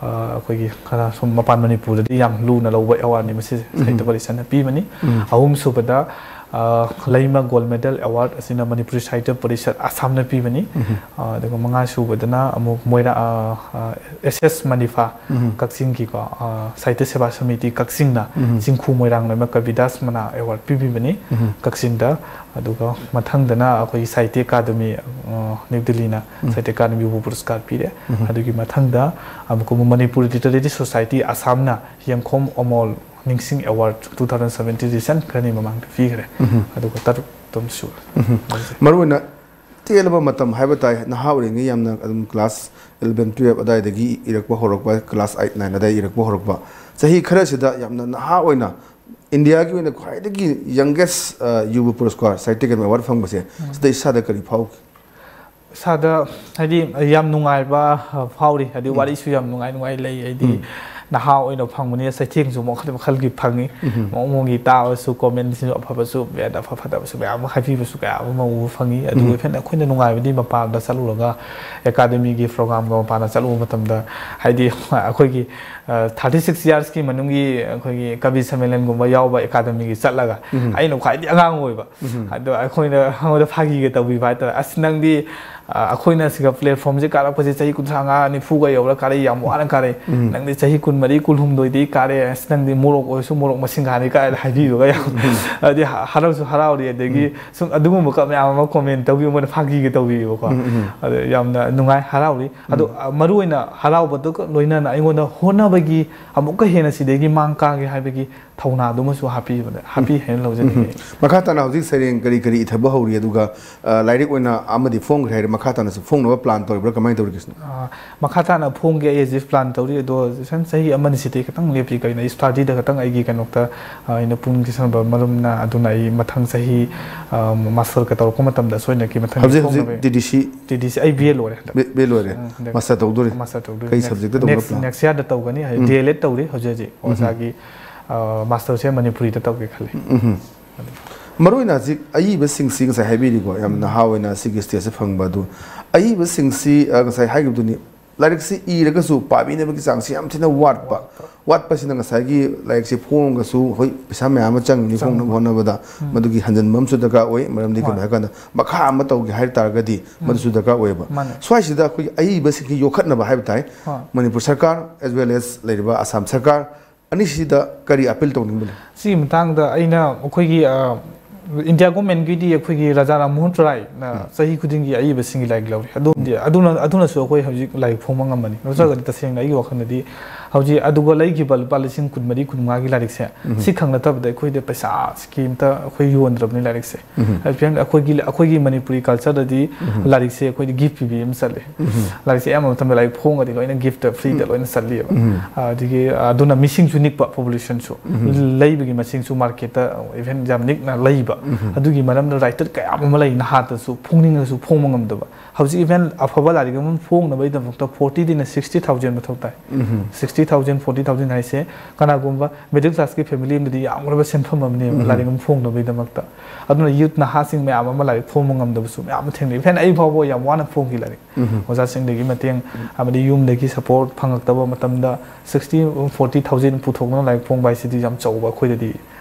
ꯑ, ꯑꯩꯈꯣꯏꯒꯤ ꯈꯔ ꯁꯨꯝ ꯃꯄꯥꯟ ꯃꯅꯤꯄꯨꯔꯗꯗꯤ ꯌꯥꯝ ꯂꯨꯅ ꯂꯧꯕ ꯑꯦꯋꯥꯔꯗꯅꯤ ꯃꯁꯤꯁꯦ, ꯁꯥꯍꯤꯇ꯭ꯌ ꯄꯔꯤꯁꯠꯅ ꯄꯤꯕꯅꯤ꯫ ꯑꯍꯨꯝꯁꯨꯕꯗ ꯑ, ꯂꯩꯃ ꯒꯣꯜ ꯃꯦꯗꯜ ꯑꯦꯋꯥꯔꯗ ꯑꯁꯤꯅ ꯃꯅꯤꯄꯨꯔꯤ ꯁꯥꯍꯤꯇ꯭ꯌ ꯄꯔꯤꯁꯠ ꯑꯁꯥꯝꯅ ꯄꯤꯕꯅꯤ꯫ ꯑ, ꯑꯗꯨꯒ ꯃꯉꯥ ꯁꯨꯕꯗꯅ ꯑꯃꯨꯛ ꯃꯣꯏꯔꯥ-, ꯑ, ꯑ, ꯑꯦꯁ ꯑꯦꯁ ꯃꯅꯤꯐꯥ ꯀꯛꯆꯤꯡꯒꯤꯀꯣ, ꯑ, ꯁꯥꯍꯤꯇ꯭ꯌ ꯁꯦꯕꯥ ꯁꯃꯤꯇꯤ ꯀꯛꯆꯤꯡꯅ ꯆꯤꯡꯈꯨ ꯃꯣꯏꯔꯥꯡ ꯂꯩꯃ ꯀꯕꯤꯗꯥꯁ ꯃꯅꯥ ꯑꯦꯋꯥꯔꯗ ꯄꯤꯕꯤꯕꯅꯤ ꯀꯛꯆꯤꯡꯗ꯫ ꯑꯗꯨꯒ ꯃꯊꯪꯗꯅ ꯑꯩꯈꯣꯏꯒꯤ ꯁꯥꯍꯤꯇ꯭ꯌ ꯑꯦꯀꯥꯗꯃꯤ, ꯑ, ꯅ꯭ꯌꯨ ꯗꯤꯜꯂꯤꯅ ꯁꯥꯍꯤꯇ꯭ꯌ ꯑꯦꯀꯥꯗꯃꯤ ꯌꯨꯕ ꯄꯨꯔꯁꯀꯥꯔ ꯄꯤꯔꯦ꯫ ꯑꯗꯨꯒꯤ ꯃꯊꯪꯗ ꯑꯃꯨꯛꯀ ꯃꯅꯤꯄꯨꯔ ꯂꯤꯇꯔꯦꯔꯤ ꯁꯣꯁꯥꯏꯇꯤ ꯑꯁꯥꯝꯅ ꯌꯦꯡꯈꯣꯝ ꯑꯃꯣꯜ ꯅꯤꯡꯁꯤꯡ award two thousand seventeen recent ꯈꯔꯅꯤ ꯃꯃꯥꯡꯗ ꯄꯤꯈ꯭ꯔꯦ꯫ ꯑꯗꯨꯒ ꯇꯔꯨꯛ ꯑꯗꯨꯝ ꯁꯨꯔꯦ꯫ ꯃꯔꯨꯑꯣꯏꯅ ꯇꯦꯜꯂꯕ ꯃꯇꯝ ꯍꯥꯏꯕ ꯇꯥꯏ, ꯅꯍꯥ ꯑꯣꯏꯔꯤꯉꯩ ꯌꯥꯝꯅ ꯑꯗꯨꯝ class eleven, twelve ꯑꯗꯥꯏꯗꯒꯤ ꯏꯔꯛꯄ ꯍꯧꯔꯛꯄ, class eight, nine ꯑꯗꯥꯏ ꯏꯔꯛꯄ ꯍꯧꯔꯛꯄ, ꯆꯍꯤ ꯈꯔꯁꯤꯗ ꯌꯥꯝꯅ ꯅꯍꯥ ꯑꯣꯏꯅ ꯏꯟꯗꯤꯌꯥꯒꯤ ꯑꯣꯏꯅ ꯈ꯭ꯋꯥꯏꯗꯒꯤ youngest, ꯑ, ꯌꯨꯕ ꯄꯨꯔꯁꯀꯥꯔ, ꯁꯥꯍꯤꯇ꯭ꯌ ꯑꯦꯀꯥꯗꯃꯤ ꯑꯦꯋꯥꯔꯗ ꯐꯪꯕꯁꯦ, ꯁꯤꯗ ꯏꯁꯥꯗ ꯀꯔꯤ ꯐꯥꯎꯈꯤ? ꯏꯁꯥꯗ ꯍꯥꯏꯗꯤ ꯌꯥꯝ ꯅꯨꯡꯉꯥꯏꯕ, ꯑ, ꯐꯥꯎꯔꯤ꯫ ꯍꯥꯏꯗꯤ ꯋꯥꯔꯤꯁꯨ ꯌꯥꯝ ꯅꯨꯡꯉꯥꯏ ꯅꯨꯡꯉꯥꯏ ꯂꯩ꯫ ꯍꯥꯏꯗꯤ ꯅꯍꯥ ꯑꯣꯏꯅ ꯐꯪꯕꯅꯤꯅ ꯆꯩꯊꯦꯡꯁꯨ ꯃꯈꯜ ꯃꯈꯜꯒꯤ ꯐꯪꯉꯤ꯫ ꯃꯑꯣꯡ ꯃꯑꯣꯡꯒꯤ ꯇꯥꯕꯁꯨ, commentꯁꯤꯡꯁꯨ ꯑꯐꯕꯁꯨ, bad, ꯑꯐ ꯐꯠꯇꯕꯁꯨ ꯃꯌꯥꯝ ꯑꯃ ꯍꯥꯏꯕꯤꯕꯁꯨ ꯀꯌꯥ ꯑꯃ ꯎꯕ ꯐꯪꯉꯤ꯫ ꯑꯗꯨꯒ ꯏꯐꯦꯟ ꯑꯩꯈꯣꯏꯅ ꯅꯨꯡꯉꯥꯏꯕꯗꯤ ꯃꯄꯥꯟꯗ ꯆꯠꯂꯨꯔꯒ, ꯑꯦꯀꯥꯗꯃꯤꯒꯤ programꯒ ꯃꯄꯥꯟꯗ ꯆꯠꯂꯨꯕ ꯃꯇꯝꯗ, ꯍꯥꯏꯗꯤ ꯑꯩꯈꯣꯏꯒꯤ, ꯑ, thirty six yearsꯀꯤ ꯃꯅꯨꯡꯒꯤ ꯑꯩꯈꯣꯏꯒꯤ ꯀꯕꯤ ꯁꯝꯃꯦꯂꯟꯒꯨꯝꯕ ꯌꯥꯎꯕ ꯑꯦꯀꯥꯗꯃꯤꯒꯤ ꯆꯠꯂꯒ, ꯑꯩꯅ ꯈ꯭ꯋꯥꯏꯗꯒꯤ ꯑꯉꯥꯡ ꯑꯣꯏꯕ꯫ ꯑꯗꯣ ꯑꯩꯈꯣꯏꯅ ꯑꯩꯉꯣꯟꯗ ꯐꯥꯒꯤꯒ ꯇꯧꯕꯤꯕ ꯍꯥꯏꯇꯥꯔꯦ, "ꯑꯁ, ꯅꯪꯗꯤ, ꯑ, ꯑꯩꯈꯣꯏꯅ ꯁꯤꯒ platformꯁꯦ ꯀꯥꯔꯛꯄꯁꯦ ꯆꯍꯤ ꯀꯨꯟꯊ꯭ꯔꯥ ꯃꯉꯥ, ꯅꯤꯐꯨꯒ ꯌꯧꯔ ꯀꯥꯔꯦ, ꯌꯥꯝ ꯋꯥꯅ ꯀꯥꯔꯦ꯫ ꯅꯪꯗꯤ ꯆꯍꯤ ꯀꯨꯟꯃꯔꯤ, ꯀꯨꯟꯍꯨꯝꯗꯣꯏꯗꯤ ꯀꯥꯔꯦ꯫ ꯑꯁ, ꯅꯪꯗꯤ ꯃꯣꯔꯣꯛ ꯑꯣꯏꯔꯁꯨ ꯃꯣꯔꯣꯛ ꯃꯁꯤꯡ ꯍꯥꯟꯅꯤ" ꯀꯥꯏꯅ ꯍꯥꯏꯕꯤꯕꯒ ꯌꯥꯝ, ꯍꯥꯏꯗꯤ ꯍ-, ꯍꯔꯥꯎꯁꯨ ꯍꯔꯥꯎꯔꯤ, ꯑꯗꯒꯤ ꯁꯨꯝ ꯑꯗꯨꯒꯨꯝꯕ ꯃꯌꯥꯝ ꯑꯃ comment ꯇꯧꯕꯤ, ꯃꯣꯏꯅ ꯐꯥꯒꯤꯒ ꯇꯧꯕꯤꯕꯀꯣ꯫ ꯑꯗꯣ ꯌꯥꯝꯅ ꯅꯨꯡꯉꯥꯏ, ꯍꯔꯥꯎꯔꯤ꯫ ꯑꯗꯣ, ꯑ, ꯃꯔꯨꯑꯣꯏꯅ ꯍꯔꯥꯎꯕꯗꯨꯒ ꯂꯣꯏꯅꯅ ꯑꯩꯉꯣꯟꯗ ꯍꯣꯠꯅꯕꯒꯤ ꯑꯃꯨꯛꯀ ꯍꯦꯟꯅ ꯁꯤꯗꯒꯤ ꯃꯥꯡ ꯀꯥꯒꯦ ꯍꯥꯏꯕꯒꯤ ꯊꯧꯅꯥꯗꯨꯃꯁꯨ ꯍꯥꯞꯄꯤꯕꯗ, ꯍꯥꯞꯄꯤ ꯍꯥꯏꯅ ꯂꯧꯖꯅꯤꯡꯉꯤ꯫ ꯃꯈꯥ ꯇꯥꯅ ꯍꯧꯖꯤꯛ ꯁꯩꯔꯦꯡ ꯀꯔꯤ ꯀꯔꯤ ꯏꯊꯕ ꯍꯧꯔꯤ, ꯑꯗꯨꯒ, ꯑ, ꯂꯥꯏꯔꯤꯛ ꯑꯣꯏꯅ ꯑꯃꯗꯤ ꯐꯣꯡꯈ꯭ꯔꯦ ꯍꯥꯏꯔꯦ, ꯃꯈꯥ ꯇꯥꯅꯁꯨ ꯐꯣꯡꯅꯕ plan ꯇꯧꯔꯤꯕ꯭ꯔꯥ, ꯀꯃꯥꯏꯅ ꯇꯧꯔꯤꯒꯦ ꯁꯤꯅ? ꯑ, ꯃꯈꯥ ꯇꯥꯅ ꯐꯣꯡꯒꯦ ꯑꯩ ꯍꯧꯖꯤꯛ plan ꯇꯧꯔꯤ, ꯑꯗꯣ ꯁꯨꯝ ꯆꯍꯤ ꯑꯃꯅꯤ ꯁꯤꯗꯤ ꯈꯤꯇꯪ ꯂꯦꯞꯄꯤ꯫ ꯀꯩꯅꯣ, ꯑꯩ studyꯗ ꯈꯤꯇꯪ ꯑꯩꯒꯤ ꯀꯩꯅꯣꯗ, ꯑ, ꯑꯩꯅ ꯄꯨꯛꯅꯤꯡ ꯆꯪꯁꯟꯕ ꯃꯔꯝꯅ, ꯑꯗꯨꯅ ꯑꯩ ꯃꯊꯪ ꯆꯍꯤ, ꯑ, masterꯒ ꯇꯧꯔꯛꯄ ꯃꯇꯝꯗ ꯁꯣꯏꯗꯅꯀꯤ ꯃꯊꯪ ꯍꯧꯖꯤꯛ, ꯍꯧꯖꯤꯛ ꯐꯣꯡꯅꯕ꯫ T D C? T D C, ꯑꯩ B A ꯂꯣꯏꯔꯦ ꯍꯟꯗꯛ꯫ B-, B A ꯂꯣꯏꯔꯦ꯫ ꯎꯝ, ꯍꯟꯗꯛ master ꯇꯧꯗꯣꯔꯤ? Master ꯇꯧꯗꯣꯔꯤ꯫ ꯀꯩ Next, subjectꯇ ꯇꯧꯅꯕ next, plan? Next yearꯗ ꯇꯧꯒꯅꯤ, ꯍꯥꯏꯗꯤ ꯎꯝ꯫ D El Ed ꯇꯧꯔꯤ ꯍꯧꯖꯤꯛ ꯍꯧꯖꯤꯛ꯫ ꯎꯝ꯫ ꯑꯣꯖꯥꯒꯤ, ꯑ, masterꯁꯦ ꯃꯅꯤꯄꯨꯔꯤꯗ ꯇꯧꯒꯦ ꯈꯜꯂꯤ꯫ ꯎꯝ꯫ ꯃꯔꯨꯑꯣꯏꯅ ꯍꯧꯖꯤꯛ ꯑꯏꯕꯁꯤꯡꯁꯤ ꯉꯁꯥꯏ ꯍꯥꯏꯕꯤꯔꯤꯀꯣ, ꯌꯥꯝ ꯅꯍꯥ ꯑꯣꯏꯅ ꯁꯤꯒꯤ stageꯁꯦ ꯐꯪꯕ ꯑꯗꯨ, ꯑꯏꯕꯁꯤꯡꯁꯤ, ꯑ, ꯉꯁꯥꯏ ꯍꯥꯏꯈꯤꯕꯗꯨꯅꯤ, ꯂꯥꯏꯔꯤꯛꯁꯤ ꯏꯔꯒꯁꯨ ꯄꯥꯕꯤꯅꯕꯒꯤ ꯆꯥꯡꯁꯤ ꯌꯥꯝ ꯊꯤꯅ ꯋꯥꯠꯄ꯫ ꯋꯥꯠꯄꯁꯤꯅ ꯉꯁꯥꯏꯒꯤ ꯂꯥꯏꯔꯤꯛꯁꯤ ꯐꯣꯡꯉꯒꯁꯨ ꯍꯣꯏ ꯄꯩꯁꯥ ꯃꯌꯥꯝ ꯑꯃ ꯆꯪꯉꯤꯅꯤ ꯆꯪꯕ꯫ ꯐꯣꯡꯅꯕ ꯍꯣꯠꯅꯕꯗ꯫ ꯎꯝ꯫ ꯃꯗꯨꯒꯤ ꯍꯟꯖꯤꯟꯕ ꯑꯃꯁꯨ ꯗꯔꯀꯥꯔ ꯑꯣꯏ꯫ ꯃꯔꯝꯗꯤ ꯀꯩꯅꯣ ꯍꯣꯏ꯫ ꯍꯥꯏꯔꯀꯥꯟꯗ ꯃꯈꯥ ꯑꯃ ꯇꯧꯒꯦ ꯍꯥꯏ ꯇꯥꯔꯒꯗꯤ ꯎꯝ꯫ ꯃꯗꯨꯁꯨ ꯗꯔꯀꯥꯔ ꯑꯣꯏꯌꯦꯕ꯫ ꯃꯥꯅꯦ꯫ ꯁ꯭ꯋꯥꯏꯁꯤꯗ ꯑꯩꯈꯣꯏꯒꯤ ꯑꯏꯕꯁꯤꯡꯒꯤ ꯌꯣꯛꯈꯠꯅꯕ ꯍꯥꯏꯕ ꯇꯥꯏ꯫ ꯍꯣꯏ꯫ ꯃꯅꯤꯄꯨꯔ ꯁꯔꯀꯥꯔ as well as ꯂꯩꯔꯤꯕ ꯑꯁꯥꯝ ꯁꯔꯀꯥꯔ ꯑꯅꯤꯁꯤꯗ ꯀꯔꯤ ꯑꯄꯤꯜ ꯇꯧꯅꯤꯡꯕ ꯂꯩ? ꯁꯤꯒꯤ ꯃꯇꯥꯡꯗ ꯑꯩꯅ ꯑꯩꯈꯣꯏꯒꯤ, ꯑ, ꯏꯟꯗꯤꯌꯥ ꯒꯣꯔꯃꯦꯟꯒꯤꯗꯤ ꯑꯩꯈꯣꯏꯒꯤ ꯔꯥꯖꯥ ꯔꯥꯝ ꯃꯣꯍꯟ ꯔꯥꯏꯅ ꯎꯝ꯫ ꯆꯍꯤ ꯈꯨꯗꯤꯡꯒꯤ ꯑꯏꯕꯁꯤꯡꯒꯤ ꯂꯥꯏꯔꯤꯛ ꯂꯧꯔꯤ꯫ ꯑꯗꯨꯝꯗꯤ ꯎꯝ꯫ ꯑꯗꯨꯅ, ꯑꯗꯨꯅꯁꯨ ꯑꯩꯈꯣꯏ ꯍꯧꯖꯤꯛ ꯂꯥꯏꯔꯤꯛ ꯐꯣꯡꯕ ꯉꯝꯕꯅꯤ꯫ ꯅꯠꯇ꯭ꯔꯒꯗꯤ ꯎꯝ꯫ ꯇꯁꯦꯡꯅ ꯑꯩꯒꯤ ꯋꯥꯈꯜꯗꯗꯤ ꯍꯧꯖꯤꯛ ꯑꯗꯨꯒ ꯂꯩꯈꯤꯕ ꯂꯨꯄꯥ ꯂꯤꯁꯤꯡ ꯀꯨꯟꯃꯔꯤ, ꯀꯨꯟꯃꯉꯥꯒꯤ ꯂꯥꯏꯔꯤꯛꯁꯦ ꯎꯝ꯫ ꯁꯤꯈꯛ ꯅꯠꯇꯕꯗ ꯑꯩꯈꯣꯏꯗ ꯄꯩꯁꯥ ꯀꯩꯝꯇ ꯑꯩꯈꯣꯏ ꯌꯣꯟꯗ꯭ꯔꯕꯅꯤ ꯂꯥꯏꯔꯤꯛꯁꯦ꯫ ꯎꯝ꯫ ꯍꯥꯏꯕꯗꯤ ꯑꯩꯈꯣꯏꯒꯤ, ꯑꯩꯈꯣꯏꯒꯤ ꯃꯅꯤꯄꯨꯔꯤ ꯀꯜꯆꯔꯗꯗꯤ ꯎꯝ꯫ ꯂꯥꯏꯔꯤꯛꯁꯦ ꯑꯩꯈꯣꯏꯗꯤ ꯒꯤꯐ ꯄꯤꯕꯤ ꯑꯃ ꯆꯠꯂꯦ꯫ ꯎꯝ꯫ ꯂꯥꯏꯔꯤꯛꯁꯦ ꯑꯌꯥꯝꯕ ꯃꯇꯝꯗ ꯂꯥꯏꯔꯤꯛ ꯐꯣꯡꯉꯗꯤ ꯂꯣꯏꯅ ꯒꯤꯐꯇ, ꯐ꯭ꯔꯤꯗ ꯎꯝ꯫ ꯂꯣꯏꯅ ꯆꯠꯂꯤꯑꯕ꯫ ꯎꯝ꯫ ꯑꯗꯒꯤ ꯑꯗꯨꯅ ꯃꯤꯁꯤꯡꯁꯨ ꯅꯤꯛꯄ, ꯄꯣꯄꯨꯂꯦꯁꯟꯁꯨ, ꯎꯝ꯫ ꯂꯩꯕꯒꯤ ꯃꯁꯤꯡꯁꯨ ꯃꯥꯔꯀꯦꯠꯇ ꯏꯚꯦꯟ ꯌꯥꯝ ꯅꯤꯛꯅ ꯂꯩꯕ꯫ ꯎꯝ꯫ ꯑꯗꯨꯒꯤ ꯃꯔꯝꯗ ꯔꯥꯏꯇꯔ ꯀꯌꯥ ꯑꯃ ꯂꯩ, ꯅꯍꯥꯗꯁꯨ ꯐꯣꯡꯅꯤꯡꯉꯁꯨ ꯐꯣꯡꯕ ꯉꯝꯗꯕ꯫ ꯍꯧꯖꯤꯛ ꯏꯚꯦꯟ ꯑꯐꯕ ꯂꯥꯏꯔꯤꯛ ꯑꯃ ꯐꯣꯡꯅꯕꯒꯤꯗꯃꯛꯇ ꯐꯣꯔꯇꯤꯗꯩꯅ ꯁꯤꯛꯁꯇꯤ ꯊꯥꯎꯖꯟ ꯃꯊꯧ ꯇꯥꯏ꯫ ꯎꯝ꯫ ꯁꯤꯛꯁꯇꯤ ꯊꯥꯎꯖꯟ, ꯐꯣꯔꯇꯤ ꯊꯥꯎꯖꯟ ꯍꯥꯏꯁꯦ ꯀꯅꯥꯒꯨꯝꯕ ꯃꯤꯗꯜ ꯀ꯭ꯂꯥꯁꯀꯤ ꯐꯦꯃꯤꯂꯤ ꯑꯃꯗꯗꯤ ꯌꯥꯝꯈ꯭ꯔꯕ ꯁꯦꯟꯐꯝ ꯑꯃꯅꯦꯕ ꯎꯝ꯫ ꯂꯥꯏꯔꯤꯛ ꯑꯃ ꯐꯣꯡꯅꯕꯒꯤꯗꯃꯛꯇ꯫ ꯑꯗꯨꯅ ꯌꯨꯠ ꯅꯍꯥꯁꯤꯡ ꯃꯌꯥꯝ ꯑꯃ ꯂꯥꯏꯔꯤꯛ ꯐꯣꯡꯕ ꯉꯝꯗꯕꯁꯨ ꯃꯌꯥꯝ ꯑꯃ ꯊꯦꯡꯅꯩ꯫ ꯏꯚꯦꯟ ꯑꯩ ꯐꯥꯎꯕ ꯌꯥꯝ ꯋꯥꯅ ꯐꯣꯡꯈꯤ ꯂꯥꯏꯔꯤꯛ꯫ ꯎꯝ꯫ ꯑꯣꯖꯥꯁꯤꯡꯗꯒꯤ ꯃꯇꯦꯡ ꯑꯃꯗꯤ ꯌꯨꯝꯗꯒꯤ ꯁꯄꯣꯔꯠ ꯐꯪꯉꯛꯇꯕ ꯃꯇꯝꯗ ꯁꯤꯛꯁꯇꯤ, ꯐꯣꯔꯇꯤ ꯊꯥꯎꯖꯟ ꯄꯨꯊꯣꯛꯅ ꯂꯥꯏꯔꯤꯛ ꯐꯣꯡꯕ ꯍꯥꯏꯁꯤꯗꯤ ꯌꯥꯝ ꯆꯥꯎꯕ, ꯑꯩꯈꯣꯏꯗꯗꯤ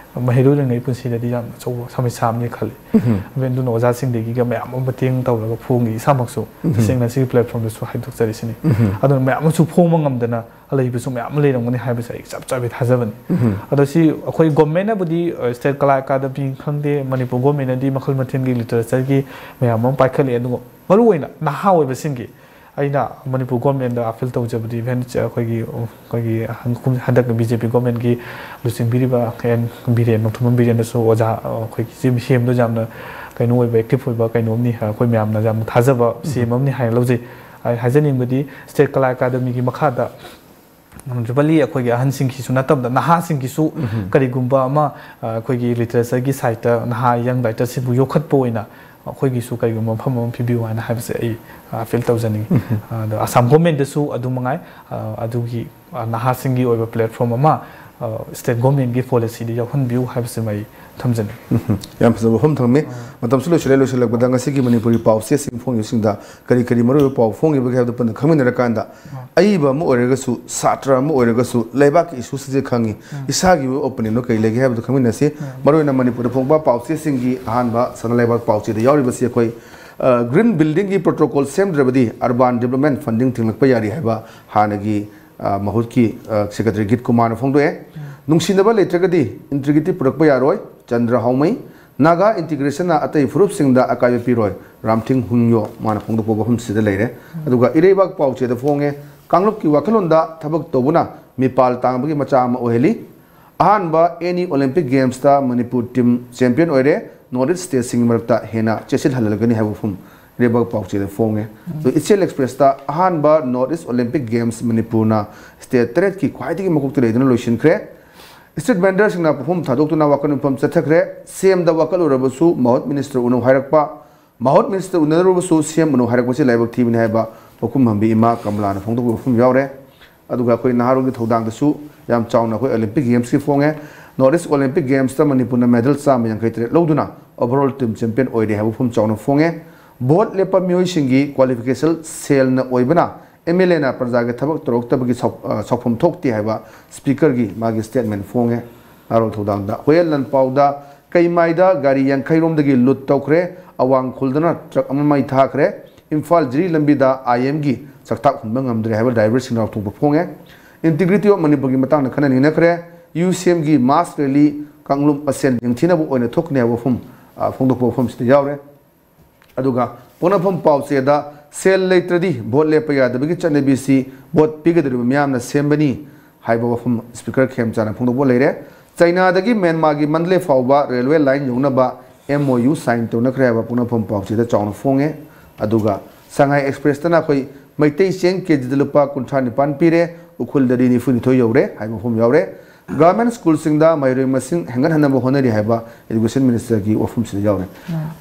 ꯃꯍꯩꯔꯣꯏ ꯑꯣꯏꯔꯤꯉꯩ ꯄꯨꯟꯁꯤꯗꯗꯤ ꯌꯥꯝ ꯑꯆꯧꯕ ꯁꯃꯁ꯭ꯌꯥ ꯑꯃꯅꯤ ꯈꯜꯂꯤ꯫ ꯎꯝ꯫ ꯏꯚꯦꯟ ꯑꯗꯨꯅ ꯑꯣꯖꯥꯁꯤꯡꯗꯒꯤꯒ ꯃꯌꯥꯝ ꯑꯃ ꯃꯇꯦꯡ ꯇꯧꯔꯒ ꯐꯣꯡꯉꯤ꯫ ꯏꯁꯥꯃꯛꯁꯨ ꯎꯝ꯫ ꯇꯁꯦꯡꯅ ꯁꯤꯒꯤ ꯄ꯭ꯂꯦꯠꯐꯣꯝꯗꯁꯨ ꯍꯥꯏꯗꯣꯛꯆꯔꯤꯁꯤꯅꯤ꯫ ꯎꯝ꯫ ꯑꯗꯨꯅ ꯃꯌꯥꯝ ꯑꯃꯁꯨ ꯐꯣꯡꯕ ꯉꯝꯗꯅ ꯂꯩꯕꯁꯨ ꯃꯌꯥꯝ ꯑꯃ ꯂꯩꯔꯝꯒꯅꯤ ꯍꯥꯏꯕꯁꯦ ꯑꯩ ꯆꯞ ꯆꯥꯕꯤ ꯊꯥꯖꯕꯅꯤ꯫ ꯎꯝ꯫ ꯑꯗꯣ ꯁꯤ ꯑꯩꯈꯣꯏ ꯒꯣꯔꯃꯦꯟꯅꯕꯨꯗꯤ, ꯑ, ꯁ꯭ꯇꯦꯠ ꯀꯂꯥ ꯑꯦꯀꯥꯗꯃꯤ ꯈꯪꯗꯦ, ꯃꯅꯤꯄꯨꯔ ꯒꯣꯔꯃꯦꯟꯅꯗꯤ ꯃꯈꯜ ꯃꯊꯦꯜꯒꯤ ꯂꯤꯇꯔꯦꯆꯔꯒꯤ ꯃꯌꯥꯝ ꯑꯃ ꯄꯥꯏꯈꯠꯂꯛꯑꯦ꯫ ꯑꯗꯨꯒ ꯃꯔꯨꯑꯣꯏꯅ ꯅꯍꯥ ꯑꯣꯏꯕꯁꯤꯡꯒꯤ ꯑꯩꯅ ꯃꯅꯤꯄꯨꯔ ꯒꯣꯔꯃꯦꯟꯗ ꯑꯄꯤꯜ ꯇꯧꯖꯕꯗꯤ ꯏꯚꯦꯟ ꯑꯩꯈꯣꯏꯒꯤ, ꯑꯩꯈꯣꯏꯒꯤ ꯍꯟꯗꯛ ꯕꯤ ꯖꯦ ꯄꯤ ꯒꯣꯔꯃꯦꯟꯒꯤ ꯂꯨꯆꯤꯡꯕꯤꯔꯤꯕ ꯑꯦꯟ ꯕꯤꯔꯦꯟ, ꯅꯣꯡꯊꯣꯝꯕꯝ ꯕꯤꯔꯦꯟꯗꯁꯨ ꯑꯣꯖꯥ, ꯑꯩꯈꯣꯏꯒꯤ ꯁꯤ ꯁꯤ ꯑꯦꯝꯗ ꯌꯥꯝꯅ ꯀꯩꯅꯣ ꯑꯣꯏꯕ, ꯑꯦꯛꯇꯤꯚ ꯑꯣꯏꯕ ꯀꯩꯅꯣꯝꯅꯤ, ꯑꯩꯈꯣꯏ ꯃꯌꯥꯝꯅ ꯌꯥꯝꯅ ꯊꯥꯖꯕ ꯎꯝ꯫ ꯁꯤ ꯑꯦꯝ ꯑꯃꯅꯤ ꯍꯥꯏꯅ ꯂꯧꯖꯩ꯫ ꯑꯩ ꯍꯥꯏꯖꯅꯤꯡꯕꯗꯤ ꯁ꯭ꯇꯦꯠ ꯀꯂꯥ ꯑꯦꯀꯥꯗꯃꯤꯒꯤ ꯃꯈꯥꯗ ꯖꯨꯕꯂꯤ ꯑꯩꯈꯣꯏꯒꯤ ꯑꯍꯟꯁꯤꯡꯒꯤꯁꯨ ꯅꯠꯇꯕꯗ ꯅꯍꯥꯁꯤꯡꯒꯤꯁꯨ ꯎꯝ꯫ ꯀꯔꯤꯒꯨꯝꯕ ꯑꯃ, ꯑ, ꯑꯩꯈꯣꯏꯒꯤ ꯂꯤꯇꯔꯦꯆꯔꯒꯤ ꯁꯥꯏꯠꯇ ꯅꯍꯥ ꯌꯪ ꯔꯥꯏꯇꯔꯁꯤꯡꯕꯨ ꯌꯣꯛꯈꯠꯄ ꯑꯣꯏꯅ ꯑꯩꯈꯣꯏꯒꯤꯁꯨ ꯀꯔꯤꯒꯨꯝꯕ ꯃꯐꯝ ꯑꯃ ꯄꯤꯕꯤꯌꯨ ꯍꯥꯏꯅ ꯍꯥꯏꯕꯁꯦ ꯑꯩ, ꯑ, ꯑꯄꯤꯜ ꯇꯧꯖꯅꯤꯡꯉꯤ꯫ ꯎꯝ꯫ ꯑꯗꯣ ꯑꯁꯥꯝ ꯒꯣꯔꯃꯦꯟꯗꯁꯨ ꯑꯗꯨ ꯃꯉꯥꯏ, ꯑ, ꯑꯗꯨꯒꯤ, ꯑ, ꯅꯍꯥꯁꯤꯡꯒꯤ ꯑꯣꯏꯕ ꯄ꯭ꯂꯦꯠꯐꯣꯝ ꯑꯃ ꯁ꯭ꯇꯦꯠ ꯒꯣꯔꯃꯦꯟꯒꯤ ꯄꯣꯂꯤꯁꯤꯗ ꯌꯥꯎꯍꯟꯕꯤꯌꯨ ꯍꯥꯏꯕꯁꯤꯃ ꯑꯩ ꯊꯝꯖꯅꯤꯡꯏ꯫ ꯌꯥꯝ ꯐꯖꯕ ꯋꯥꯐꯝ ꯊꯝꯃꯤ꯫ ꯃꯇꯝꯁꯨ ꯂꯣꯏꯁꯤꯜꯂꯦ꯫ ꯂꯣꯏꯁꯤꯜꯂꯛꯄꯗ ꯉꯁꯤꯒꯤ ꯃꯅꯤꯄꯨꯔꯤ ꯄꯥꯎꯆꯦꯁꯤꯡ ꯐꯣꯡꯉꯤꯕꯁꯤꯡꯗ ꯀꯔꯤ ꯀꯔꯤ ꯃꯔꯨꯑꯣꯏꯕ ꯄꯥꯎ ꯐꯣꯡꯉꯤꯕꯒꯦ ꯍꯥꯏꯕꯗꯨ ꯄꯨꯟꯅ ꯈꯪꯃꯤꯟꯅꯔꯀꯥꯟꯗ, ꯑꯏꯕ ꯑꯃ ꯑꯣꯏꯔꯒꯁꯨ, ꯁꯥꯇ꯭ꯔ ꯑꯃ ꯑꯣꯏꯔꯒꯁꯨ, ꯂꯩꯕꯥꯛꯀꯤ ꯏꯁꯨꯁꯤꯡꯁꯦ ꯈꯪꯉꯤ, ꯏꯁꯥꯒꯤ ꯑꯣꯏꯕ ꯑꯣꯄꯤꯅꯤꯌꯟꯗꯣ ꯀꯔꯤ ꯂꯩꯒꯦ ꯍꯥꯏꯕꯗꯨ ꯈꯪꯃꯤꯟꯅꯁꯤ꯫ ꯃꯔꯨꯑꯣꯏꯅ ꯃꯅꯤꯄꯨꯔꯗ ꯐꯣꯡꯕ ꯄꯥꯎꯆꯦꯁꯤꯡꯒꯤ ꯑꯍꯥꯟꯕ ꯁꯅꯥ ꯂꯩꯕꯥꯛ ꯄꯥꯎꯆꯦꯗ ꯌꯥꯎꯔꯤꯕꯁꯤ ꯑꯩꯈꯣꯏ, ꯑ, ꯒ꯭ꯔꯤꯟ ꯕꯤꯜꯗꯤꯡꯒꯤ ꯄ꯭ꯔꯣꯇꯣꯀꯣꯜ ꯁꯦꯝꯗ꯭ꯔꯕꯗꯤ ꯑꯔꯕꯥꯟ ꯗꯤꯕ꯭ꯂꯞꯃꯦꯟ ꯐꯟꯗꯤꯡ ꯊꯤꯡꯂꯛꯄ ꯌꯥꯔꯤ ꯍꯥꯏꯕ ꯍꯥꯟꯅꯒꯤ, ꯑ, ꯃꯍꯨꯠꯀꯤ, ꯑ, ꯁꯦꯀ꯭ꯔꯦꯇꯔꯤ ꯒꯤꯠ ꯀꯨꯃꯥꯔꯅ ꯐꯣꯡꯗꯣꯛꯑꯦ꯫ ꯅꯨꯡꯁꯤꯅꯕ ꯂꯩꯇ꯭ꯔꯒꯗꯤ ꯏꯟꯇꯤꯒ꯭ꯔꯤꯇꯤ ꯄꯨꯔꯛꯄ ꯌꯥꯔꯣꯏ, ꯆꯟꯗ꯭ꯔ ꯍꯥꯎꯃꯩ꯫ ꯅꯥꯒꯥ ꯏꯟꯇꯤꯒ꯭ꯔꯦꯁꯟꯅ ꯑꯇꯩ ꯐꯨꯔꯨꯞꯁꯤꯡꯗ ꯑꯀꯥꯏꯕ ꯄꯤꯔꯣꯏ, ꯔꯥꯝꯊꯤꯡ ꯍꯨꯡꯌꯣ, ꯃꯥꯅ ꯐꯣꯡꯗꯣꯛꯄ ꯋꯥꯐꯝꯁꯤꯗ ꯂꯩꯔꯦ꯫ ꯑꯗꯨꯒ ꯏꯔꯩꯕꯥꯛ ꯄꯥꯎꯆꯦꯗ ꯐꯣꯡꯉꯦ, ꯀꯥꯡꯂꯨꯞꯀꯤ ꯋꯥꯈꯜꯂꯣꯟꯗ ꯊꯕꯛ ꯇꯧꯕꯅ ꯃꯤꯄꯥꯜ ꯇꯥꯡꯕꯒꯤ ꯃꯆꯥꯛ ꯑꯃ ꯑꯣꯏꯍꯜꯂꯤ꯫ ꯑꯍꯥꯟꯕ ꯑꯦꯅꯤ ꯑꯣꯂꯤꯝꯄꯤꯛ ꯒꯦꯝꯁꯇ ꯃꯅꯤꯄꯨꯔ ꯇꯤꯝ ꯆꯦꯝꯄꯤꯌꯟ ꯑꯣꯏꯔꯦ꯫ ꯅꯣꯔꯠ ꯏꯁ ꯁ꯭ꯇꯦꯠꯁꯤꯡꯒꯤ ꯃꯔꯛꯇ ꯍꯦꯟꯅ ꯆꯦꯠꯁꯤꯜꯍꯜꯂꯒꯅꯤ ꯍꯥꯏꯕ ꯋꯥꯐꯝ ꯏꯔꯩꯕꯥꯛ ꯄꯥꯎꯆꯦꯗ ꯐꯣꯡꯉꯦ꯫ ꯑꯗꯣ ꯏꯆꯦꯜ ꯑꯦꯛꯁꯄ꯭ꯔꯦꯁꯇ ꯑꯍꯥꯟꯕ ꯅꯣꯔꯠ ꯏꯁ ꯑꯣꯂꯤꯝꯄꯤꯛ ꯒꯦꯝꯁ ꯃꯅꯤꯄꯨꯔꯅ ꯁ꯭ꯇꯦꯠ ꯇꯔꯦꯠꯀꯤ ꯈ꯭ꯋꯥꯏꯗꯒꯤ ꯃꯀꯣꯛꯇ ꯂꯩꯗꯨꯅ ꯂꯣꯏꯁꯤꯟꯈ꯭ꯔꯦ꯫ ꯁ꯭ꯇ꯭ꯔꯤꯠ ꯚꯦꯟꯗꯔꯁꯤꯡꯅ ꯄꯣꯠꯐꯝ ꯊꯥꯗꯣꯛꯇꯨꯅ ꯋꯥꯀꯠ ꯃꯤꯐꯝ ꯆꯠꯊꯈ꯭ꯔꯦ꯫ ꯁꯤ ꯑꯦꯝꯗ ꯋꯥꯀꯠꯂꯨꯔꯕꯁꯨ ꯃꯍꯨꯠ ꯃꯤꯅꯤꯁꯇꯔ ꯎꯅꯧ ꯍꯥꯏꯔꯛꯄ, ꯃꯍꯨꯠ ꯃꯤꯅꯤꯁꯇꯔ ꯎꯅꯔꯨꯕꯁꯨ ꯁꯤ ꯑꯦꯝ ꯎꯅꯧ ꯍꯥꯏꯔꯛꯄꯁꯤ ꯂꯥꯏꯕꯛ ꯊꯤꯕꯅꯤ ꯍꯥꯏꯕ ꯄꯥꯎꯈꯨꯝ ꯍꯟꯕꯤ ꯏꯃꯥ ꯀꯃꯂꯥꯅ ꯐꯣꯡꯗꯣꯛꯄ ꯋꯥꯐꯝ ꯌꯥꯎꯔꯦ꯫ ꯑꯗꯨꯒ ꯑꯩꯈꯣꯏ ꯅꯍꯥꯔꯣꯜꯒꯤ ꯊꯧꯗꯥꯡꯗꯁꯨ ꯌꯥꯝ ꯆꯥꯎꯅ ꯑꯩꯈꯣꯏ ꯑꯣꯂꯤꯝꯄꯤꯛ ꯒꯦꯝꯁꯀꯤ ꯐꯣꯡꯉꯦ꯫ ꯅꯣꯔꯠ ꯏꯁ ꯑꯣꯂꯤꯝꯄꯤꯛ ꯒꯦꯝꯁꯇ ꯃꯅꯤꯄꯨꯔꯅ ꯃꯦꯗꯜ ꯆꯥꯝꯃ ꯌꯥꯡꯈꯩ ꯇꯔꯦꯠ ꯂꯧꯗꯨꯅ ꯑꯣꯚꯔꯑꯣꯜ ꯇꯤꯝ ꯆꯦꯝꯄꯤꯌꯟ ꯑꯣꯏꯔꯦ ꯍꯥꯏꯕ ꯋꯥꯐꯝ ꯆꯥꯎꯅ ꯐꯣꯡꯉꯦ꯫ ꯚꯣꯠ ꯂꯦꯞꯄ ꯃꯤꯑꯣꯏꯁꯤꯡꯒꯤ ꯀ꯭ꯋꯥꯂꯤꯐꯤꯀꯦꯁꯟ ꯁꯦꯜꯅ ꯑꯣꯏꯕꯅ ꯑꯦꯝ ꯑꯦꯜ ꯑꯦꯅ ꯄ꯭ꯔꯖꯥꯒꯤ ꯊꯕꯛ ꯇꯧꯔꯛꯇꯕꯒꯤ ꯁꯥꯎ-, ꯑ, ꯁꯥꯎꯐꯝ ꯊꯣꯛꯇꯦ ꯍꯥꯏꯕ ꯁ꯭ꯄꯤꯀꯔꯒꯤ ꯃꯥꯒꯤ ꯁ꯭ꯇꯦꯠꯃꯦꯟ ꯐꯣꯡꯉꯦ꯫ ꯅꯍꯥꯔꯣꯜ ꯊꯧꯗꯥꯡꯗ ꯍꯨꯌꯦꯟ ꯂꯥꯟꯄꯥꯎꯗ ꯀꯩꯃꯥꯏꯗ ꯒꯥꯔꯤ ꯌꯥꯡꯈꯩ ꯔꯣꯝꯗꯒꯤ ꯂꯨꯠ ꯇꯧꯈ꯭ꯔꯦ, ꯑꯋꯥꯡ ꯈꯨꯜꯗꯅ ꯇ꯭ꯔꯛ ꯑꯃ ꯃꯩ ꯊꯥꯈ꯭ꯔꯦ, ꯏꯝꯐꯥꯜ ꯖꯤꯔꯤ ꯂꯝꯕꯤꯗ ꯑꯥꯏ ꯑꯦꯝꯒꯤ ꯆꯥꯛꯇꯥꯛ ꯍꯨꯟꯕ ꯉꯝꯗ꯭ꯔꯦ ꯍꯥꯏꯕ ꯗ꯭ꯔꯥꯏꯚꯔꯁꯤꯡꯅ ꯂꯥꯎꯊꯣꯛꯄ ꯐꯣꯡꯉꯦ꯫ ꯏꯟꯇꯤꯒ꯭ꯔꯤꯇꯤ ꯑꯣꯐ ꯃꯅꯤꯄꯨꯔꯒꯤ ꯃꯇꯥꯡꯗ ꯈꯟꯅ ꯅꯩꯅꯈ꯭ꯔꯦ꯫ ꯌꯨ ꯁꯤ ꯑꯦꯝꯒꯤ ꯃꯥꯁ ꯔꯦꯂꯤ ꯀꯥꯡꯂꯨꯞ ꯃꯁꯦꯟ ꯌꯦꯡꯊꯤꯅꯕ ꯑꯣꯏꯅ ꯊꯣꯛꯀꯅꯤ ꯍꯥꯏꯕ ꯋꯥꯐꯝ, ꯑ, ꯐꯣꯡꯗꯣꯛꯄ ꯋꯥꯐꯝꯁꯤꯗ ꯌꯥꯎꯔꯦ꯫ ꯑꯗꯨꯒ ꯄꯣꯛꯅꯐꯝ ꯄꯥꯎꯆꯦꯗ ꯁꯦꯜ ꯂꯩꯇ꯭ꯔꯗꯤ ꯚꯣꯠ ꯂꯦꯞꯄ ꯌꯥꯗꯕꯒꯤ ꯆꯠꯅꯕꯤꯁꯤ ꯚꯣꯠ ꯄꯤꯒꯗꯧꯔꯤꯕ ꯃꯤꯌꯥꯝꯅ ꯁꯦꯝꯕꯅꯤ ꯍꯥꯏꯕ ꯋꯥꯐꯝ ꯁ꯭ꯄꯤꯀꯔ ꯈꯦꯝꯆꯥꯟꯅ ꯐꯣꯡꯗꯣꯛꯄ ꯂꯩꯔꯦ꯫ ꯆꯩꯅꯥꯗꯒꯤ ꯃ꯭ꯌꯥꯟꯃꯥꯔꯒꯤ ꯃꯟꯗꯂꯦ ꯐꯥꯎꯕ ꯔꯦꯜꯋꯦ ꯂꯥꯏꯟ ꯌꯧꯅꯕ ꯑꯦꯝ ꯑꯣ ꯌꯨ ꯁꯥꯏꯟ ꯇꯧꯅꯈ꯭ꯔꯦ ꯍꯥꯏꯕ ꯄꯣꯛꯅꯐꯝ ꯄꯥꯎꯆꯦꯗ ꯆꯥꯎꯅ ꯐꯣꯡꯉꯦ꯫ ꯑꯗꯨꯒ ꯁꯉꯥꯏ ꯑꯦꯛꯁꯄ꯭ꯔꯦꯁꯇꯅ ꯑꯩꯈꯣꯏ ꯃꯩꯇꯩ ꯆꯦꯡ ꯀꯦꯖꯤꯗ ꯂꯨꯄꯥ ꯀꯨꯟꯊ꯭ꯔꯥ ꯅꯤꯄꯥꯟ ꯄꯤꯔꯦ, ꯎꯈ꯭ꯔꯨꯜꯗꯗꯤ ꯅꯤꯐꯨ ꯅꯤꯊꯣꯏ ꯌꯧꯔꯦ ꯍꯥꯏꯕ ꯋꯥꯐꯝ ꯌꯥꯎꯔꯦ꯫ ꯒꯚꯔꯟꯃꯦꯟꯠ ꯁ꯭ꯀꯨꯜꯁꯤꯡꯗ ꯃꯍꯩꯔꯣꯏ ꯃꯁꯤꯡ ꯍꯦꯟꯒꯠꯍꯟꯅꯕ ꯍꯣꯠꯅꯔꯤ ꯍꯥꯏꯕ ꯏꯗꯨꯀꯦꯁꯟ ꯃꯤꯅꯤꯁꯇꯔꯒꯤ ꯋꯥꯐꯝꯁꯤꯗ ꯌꯥꯎꯔꯦ꯫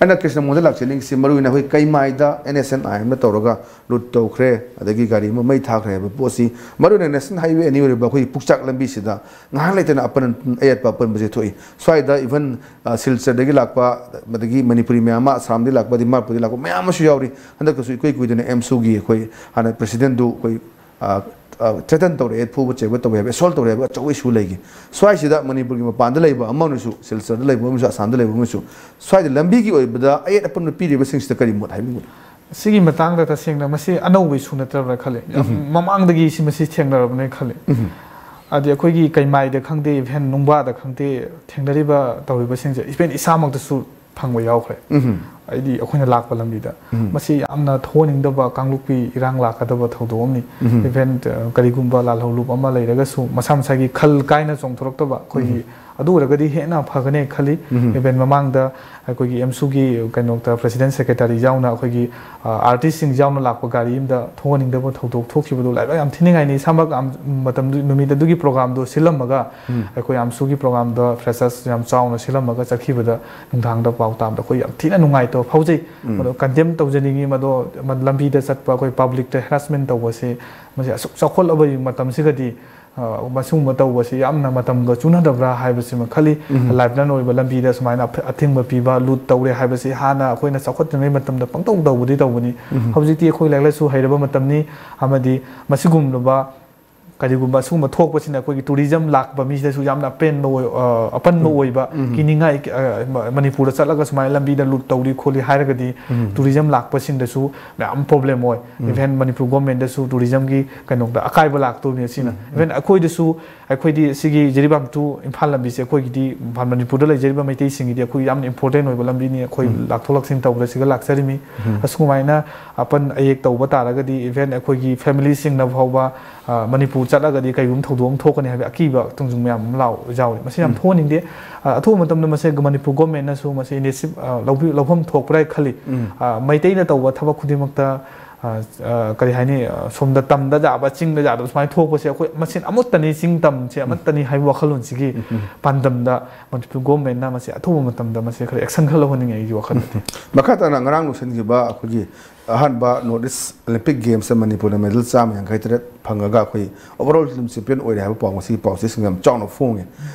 ꯑꯩꯅ ꯀ꯭ꯔꯤꯁꯅ ꯃꯣꯍꯟꯗ ꯂꯥꯛꯆꯅꯤꯡꯉꯤꯁꯤ ꯃꯔꯨꯑꯣꯏꯅ ꯑꯩꯈꯣꯏ ꯀꯩꯃꯥꯏꯗ ꯑꯦꯟ ꯑꯦꯁ ꯑꯦꯟ ꯑꯥꯏ ꯑꯦꯝꯅ ꯇꯧꯔꯒ ꯂꯨꯠ ꯇꯧꯈ꯭ꯔꯦ, ꯑꯗꯒꯤ ꯒꯥꯔꯤ ꯑꯃ ꯃꯩ ꯊꯥꯈ꯭ꯔꯦ ꯍꯥꯏꯕ ꯄꯣꯠꯁꯤ ꯃꯔꯨꯑꯣꯏꯅ ꯅꯦꯁꯅꯦꯜ ꯍꯥꯏꯋꯦ ꯑꯅꯤ ꯑꯣꯏꯔꯤꯕ ꯑꯩꯈꯣꯏꯒꯤ ꯄꯨꯛꯆꯥꯛ ꯂꯝꯕꯤꯁꯤꯗ ꯉꯥꯏꯍꯥꯛ ꯂꯩꯇꯅ ꯑꯄꯟ ꯑꯌꯦꯠꯄ ꯑꯄꯟꯕꯁꯦ ꯊꯣꯛꯏ꯫ ꯁ꯭ꯋꯥꯏꯗ ꯏꯚꯟ ꯁꯤꯜꯆꯔꯗꯒꯤ ꯂꯥꯛꯄ, ꯑꯗꯒꯤ ꯃꯅꯤꯄꯨꯔꯤ ꯃꯌꯥꯝ ꯑꯃ, ꯑꯁꯥꯝꯗꯒꯤ ꯂꯥꯛꯄ, ꯗꯤꯃꯥꯄꯨꯔꯗꯒꯤ ꯂꯥꯛꯄ ꯃꯌꯥꯝ ꯑꯃꯁꯨ ꯌꯥꯎꯔꯤ꯫ ꯍꯟꯗꯛꯇꯁꯨ ꯏꯀꯨꯏ ꯀꯨꯏꯗꯅ ꯑꯦꯝꯁꯨꯒꯤ ꯑꯩꯈꯣꯏ ꯍꯥꯟꯅ ꯄ꯭ꯔꯦꯁꯤꯗꯦꯟꯠꯗꯨ ꯑꯩꯈꯣꯏ ꯊ꯭ꯔꯦꯇꯟ ꯇꯧꯔꯛꯑꯦ, ꯐꯨꯕ ꯆꯩꯕ ꯇꯧꯋꯦ ꯍꯥꯏꯕ, ꯑꯦꯁꯣꯜ ꯇꯧꯔꯦ ꯍꯥꯏꯕ ꯑꯆꯧꯕ ꯏꯁꯨ ꯂꯩꯈꯤ꯫ ꯁ꯭ꯋꯥꯏꯁꯤꯗ ꯃꯅꯤꯄꯨꯔꯒꯤ ꯃꯄꯥꯟꯗ ꯂꯩꯕ ꯑꯃꯅꯁꯨ, ꯁꯤꯜꯆꯔꯗ ꯂꯩꯕ ꯑꯃꯁꯨ, ꯑꯁꯥꯝꯗ ꯂꯩꯕ ꯑꯃꯁꯨ, ꯁ꯭ꯋꯥꯏꯗ ꯂꯝꯕꯤꯒꯤ ꯑꯣꯏꯕꯗ ꯑꯌꯦꯠ ꯑꯄꯟꯕ ꯄꯤꯔꯤꯕꯁꯤꯡꯁꯤꯗ ꯀꯔꯤ ꯃꯣꯠ ꯍꯥꯏꯕꯤꯒꯅꯤ? ꯁꯤꯒꯤ ꯃꯇꯥꯡꯗ ꯇꯁꯦꯡꯅ ꯃꯁꯤ ꯑꯅꯧꯕ ꯏꯁꯨ ꯅꯠꯇ꯭ꯔꯕ꯭ꯔꯥ ꯈꯜꯂꯤ꯫ ꯌꯥꯝ ꯃꯃꯥꯡꯗꯒꯤ ꯁꯤ ꯃꯁꯤ ꯊꯦꯡꯅꯔꯕꯅꯦ ꯈꯜꯂꯤ꯫ ꯍꯥꯏꯗꯤ ꯑꯩꯈꯣꯏꯒꯤ ꯀꯩꯃꯥꯏꯗ ꯈꯪꯗꯦ, ꯏꯚꯦꯟ ꯅꯨꯡꯕꯥꯗ ꯈꯪꯗꯦ, ꯊꯦꯡꯅꯔꯤꯕ ꯇꯧꯔꯤꯕꯁꯤꯡꯁꯦ ꯏꯚꯦꯟ ꯏꯁꯥꯃꯛꯇꯁꯨ ꯐꯪꯕ ꯌꯥꯎꯈ꯭ꯔꯦ꯫ ꯍꯥꯏꯗꯤ ꯑꯩꯈꯣꯏꯅ ꯂꯥꯛꯄ ꯂꯝꯕꯤꯗ ꯃꯁꯤ ꯌꯥꯝꯅ ꯊꯣꯛꯍꯟꯅꯤꯡꯗꯕ ꯀꯥꯡꯂꯨꯞꯀꯤ ꯏꯔꯥꯡ ꯂꯥꯛꯀꯗꯕ ꯊꯧꯗꯣꯛ ꯑꯃꯅꯤ꯫ ꯏꯚꯦꯟ ꯀꯔꯤꯒꯨꯝꯕ ꯂꯥꯜꯍꯧꯂꯨꯞ ꯑꯃ ꯂꯩꯔꯒꯁꯨ ꯃꯁꯥ ꯃꯁꯥꯒꯤ ꯈꯜ ꯀꯥꯏꯅ ꯆꯣꯡꯊꯣꯔꯛꯇꯕ ꯑꯩꯈꯣꯏꯒꯤ ꯑꯗꯨ ꯑꯣꯏꯔꯒꯗꯤ ꯍꯦꯟꯅ ꯐꯒꯅꯤ ꯈꯜꯂꯤ꯫ ꯏꯚꯦꯟ ꯃꯃꯥꯡꯗ ꯑꯩꯈꯣꯏꯒꯤ ꯑꯦꯝꯁꯨꯒꯤ ꯀꯩꯅꯣꯗ ꯄ꯭ꯔꯦꯁꯤꯗꯦꯟꯠ ꯁꯦꯀ꯭ꯔꯦꯇꯔꯤ ꯌꯥꯎꯅ ꯑꯩꯈꯣꯏꯒꯤ ꯑꯥꯔꯇꯤꯁꯁꯤꯡ ꯌꯥꯎꯅ ꯂꯥꯛꯄ ꯒꯥꯔꯤ ꯑꯃꯗ ꯊꯣꯛꯍꯟꯅꯤꯡꯗꯕ ꯊꯧꯗꯣꯛ ꯊꯣꯛꯈꯤꯕꯗꯨ ꯂꯥꯏꯕꯛ ꯌꯥꯝ ꯊꯤꯅꯤꯡꯉꯥꯏꯅꯤ꯫ ꯏꯁꯥꯃꯛ ꯌꯥꯝ ꯃꯇꯝꯗꯨ ꯅꯨꯃꯤꯠ ꯑꯗꯨꯒꯤ ꯄ꯭ꯔꯣꯒ꯭ꯔꯥꯝꯗꯣ ꯁꯤꯜꯂꯝꯃꯒ ꯑꯩꯈꯣꯏ ꯑꯦꯝꯁꯨꯒꯤ ꯄ꯭ꯔꯣꯒ꯭ꯔꯥꯝꯗ ꯐ꯭ꯔꯦꯁꯔꯁ ꯌꯥꯝ ꯆꯥꯎꯅ ꯁꯤꯜꯂꯝꯃꯒ ꯆꯠꯈꯤꯕꯗ ꯅꯨꯡꯗꯥꯡꯗ ꯄꯥꯎ ꯇꯥꯕꯗ ꯑꯩꯈꯣꯏ ꯌꯥꯝ ꯊꯤꯅ ꯅꯨꯡꯉꯥꯏꯇꯕ ꯐꯥꯎꯖꯩ꯫ ꯃꯗꯣ ꯀꯟꯗꯦꯝ ꯇꯧꯖꯅꯤꯡꯉꯤ꯫ ꯃꯗꯣ ꯂꯝꯕꯤꯗ ꯆꯠꯄ ꯑꯩꯈꯣꯏ ꯄꯕ꯭ꯂꯤꯛꯇ ꯍꯦꯔꯥꯁꯃꯦꯟ ꯇꯧꯕꯁꯦ ꯃꯁꯤ ꯑꯁꯨꯛ ꯆꯥꯎꯈꯠꯂꯕ ꯃꯇꯝꯁꯤꯒꯗꯤ ꯑ, ꯃꯁꯤꯒꯨꯝꯕ ꯇꯧꯕꯁꯤ ꯌꯥꯝꯅ ꯃꯇꯝꯒ ꯆꯨꯅꯗꯕ꯭ꯔꯥ ꯍꯥꯏꯕꯁꯤꯃ ꯈꯜꯂꯤ꯫ ꯂꯥꯏꯐ ꯂꯥꯏꯟ ꯑꯣꯏꯕ ꯂꯝꯕꯤꯗ ꯁꯨꯃꯥꯏꯅ ꯑꯊ-, ꯑꯊꯤꯡꯕ ꯄꯤꯕ, ꯂꯨꯠ ꯇꯧꯔꯦ ꯍꯥꯏꯕꯁꯤ ꯍꯥꯟꯅ ꯑꯩꯈꯣꯏꯅ ꯆꯥꯎꯈꯠꯇ꯭ꯔꯤꯉꯩ ꯃꯇꯝꯗ ꯄꯪꯇꯧ ꯇꯧꯕꯗꯤ ꯇꯧꯕꯅꯤ꯫ ꯍꯧꯖꯤꯛꯇꯤ ꯑꯩꯈꯣꯏ ꯂꯥꯏꯔꯤꯛ ꯂꯥꯏꯁꯨ ꯍꯩꯔꯕ ꯃꯇꯝꯅꯤ, ꯑꯃꯗꯤ ꯃꯁꯤꯒꯨꯝꯂꯕ ꯀꯔꯤꯒꯨꯝꯕ ꯑꯁꯤꯒꯨꯝꯕ ꯊꯣꯛꯄꯁꯤꯅ ꯑꯩꯈꯣꯏꯒꯤ ꯇꯨꯔꯤꯖꯝ ꯂꯥꯛꯄ ꯃꯤꯁꯤꯗꯁꯨ ꯌꯥꯝꯅ ꯑꯄꯦꯟꯕ ꯑꯣꯏ-, ꯑ, ꯑꯄꯟꯕ ꯑꯣꯏꯕ, ꯀꯤꯅꯤꯡꯉꯥꯏ, ꯑ, ꯃ-, ꯃꯅꯤꯄꯨꯔꯗ ꯆꯠꯂꯒ ꯁꯨꯃꯥꯏꯅ ꯂꯝꯕꯤꯗ ꯂꯨꯠ ꯇꯧꯔꯤ ꯈꯣꯠꯂꯤ ꯍꯥꯏꯔꯒꯗꯤ ꯇꯨꯔꯤꯖꯝ ꯂꯥꯛꯄꯁꯤꯡꯗꯁꯨ ꯃꯌꯥꯝ ꯄ꯭ꯔꯣꯕ꯭ꯂꯦꯝ ꯑꯣꯏ꯫ ꯏꯚꯦꯟ ꯃꯅꯤꯄꯨꯔ ꯒꯣꯔꯃꯦꯟꯗꯁꯨ ꯇꯨꯔꯤꯖꯝꯒꯤ ꯀꯩꯅꯣꯗ ꯑꯀꯥꯏꯕ ꯂꯥꯛꯇꯣꯏꯅꯤ ꯑꯁꯤꯅ꯫ ꯏꯚꯦꯟ ꯑꯩꯈꯣꯏꯗꯁꯨ, ꯑꯩꯈꯣꯏꯗꯤ ꯁꯤꯒꯤ ꯖꯤꯔꯤꯕꯥꯝ to ꯏꯝꯐꯥꯜ ꯂꯝꯕꯤꯁꯦ ꯑꯩꯈꯣꯏꯒꯤꯗꯤ ꯏꯝꯐꯥꯜ ꯃꯅꯤꯄꯨꯔꯗ ꯂꯩꯖꯔꯤꯕ ꯃꯩꯇꯩꯁꯤꯡꯒꯤꯗꯤ ꯑꯩꯈꯣꯏ ꯌꯥꯝꯅ ꯏꯝꯄꯣꯔꯇꯦꯟ ꯑꯣꯏꯕ ꯂꯝꯕꯤꯅꯤ꯫ ꯑꯩꯈꯣꯏ ꯂꯥꯛꯊꯣꯛ ꯂꯥꯛꯁꯤꯟ ꯇꯧꯕꯗ ꯁꯤꯒ ꯂꯥꯛꯆꯔꯤꯃꯤ꯫ ꯑꯁꯨꯃꯥꯏꯅ ꯑꯄꯟ ꯑꯌꯦꯛ ꯇꯧꯕ ꯇꯥꯔꯒꯗꯤ ꯏꯚꯦꯟ ꯑꯩꯈꯣꯏꯒꯤ ꯐꯦꯃꯤꯂꯤꯁꯤꯡꯅ ꯐꯥꯎꯕ, ꯑ, ꯃꯅꯤꯄꯨꯔ ꯆꯠꯂꯒꯗꯤ ꯀꯩꯒꯨꯝꯕ ꯊꯧꯗꯣꯛ ꯑꯃ ꯊꯣꯛꯀꯅꯤ ꯍꯥꯏꯕꯒꯤ ꯑꯀꯤꯕ ꯇꯨꯡꯖꯨꯡ ꯃꯌꯥꯝ ꯑꯃ ꯂꯥꯎ-, ꯌꯥꯎꯔꯤ꯫ ꯃꯁꯤ ꯌꯥꯝ ꯊꯣꯛꯍꯟꯅꯤꯡꯗꯦ꯫ ꯑ, ꯑꯊꯨꯕ ꯃꯇꯝꯗ ꯃꯁꯤ ꯃꯅꯤꯄꯨꯔ ꯒꯣꯔꯃꯦꯟꯅꯁꯨ ꯃꯁꯤ ꯏꯅꯤꯁꯤꯌꯦꯇꯤꯚ, ꯑ, ꯂꯧꯕꯤ-, ꯂꯧꯐꯝ ꯊꯣꯛꯄ꯭ꯔꯥ ꯍꯥꯏ ꯈꯜꯂꯤ꯫ ꯑ, ꯃꯩꯇꯩꯅ ꯇꯧꯕ ꯊꯕꯛ ꯈꯨꯗꯤꯡꯃꯛꯇ ꯑ, ꯑ, ꯀꯔꯤ ꯍꯥꯏꯅꯤ, ꯑ, ꯁꯣꯝꯗ ꯇꯝꯗ ꯌꯥꯕ, ꯆꯤꯡꯗ ꯌꯥꯗꯕ ꯁꯨꯃꯥꯏꯅ ꯊꯣꯛꯄꯁꯦ ꯑꯩꯈꯣꯏ ꯃꯁꯦꯟ ꯑꯃꯠꯇꯅꯤ, ꯆꯤꯡ ꯇꯝꯁꯦ ꯑꯃꯠꯇꯅꯤ ꯍꯥꯏꯕ ꯋꯥꯈꯜꯂꯣꯟꯁꯤꯒꯤ ꯄꯥꯟꯗꯝꯗ ꯃꯅꯤꯄꯨꯔ ꯒꯣꯔꯃꯦꯟꯅ ꯃꯁꯤ ꯑꯊꯨꯕ ꯃꯇꯝꯗ ꯃꯁꯤ ꯈꯔ action ꯈꯔ ꯂꯧꯍꯟꯅꯤꯡꯉꯦ ꯑꯩꯒꯤ ꯋꯥꯈꯜꯗꯗꯤ꯫ ꯃꯈꯥ ꯇꯥꯅ ꯉꯔꯥꯡ ꯂꯣꯏꯁꯤꯟꯈꯤꯕ ꯑꯩꯈꯣꯏꯒꯤ ꯑꯍꯥꯟꯕ North East Olympic Gamesꯇ ꯃꯅꯤꯄꯨꯔꯅ medal ꯆꯥꯝꯃ ꯌꯥꯡꯈꯩ ꯇꯔꯦꯠ ꯐꯪꯉꯒ ꯑꯩꯈꯣꯏ overall team champion ꯑꯣꯏꯔꯦ ꯍꯥꯏꯕ ꯄꯥꯎ, ꯉꯁꯤꯒꯤ ꯄꯥꯎꯆꯦꯁꯤꯡ ꯌꯥꯝ ꯆꯥꯎꯅ ꯐꯣꯡꯉꯦ꯫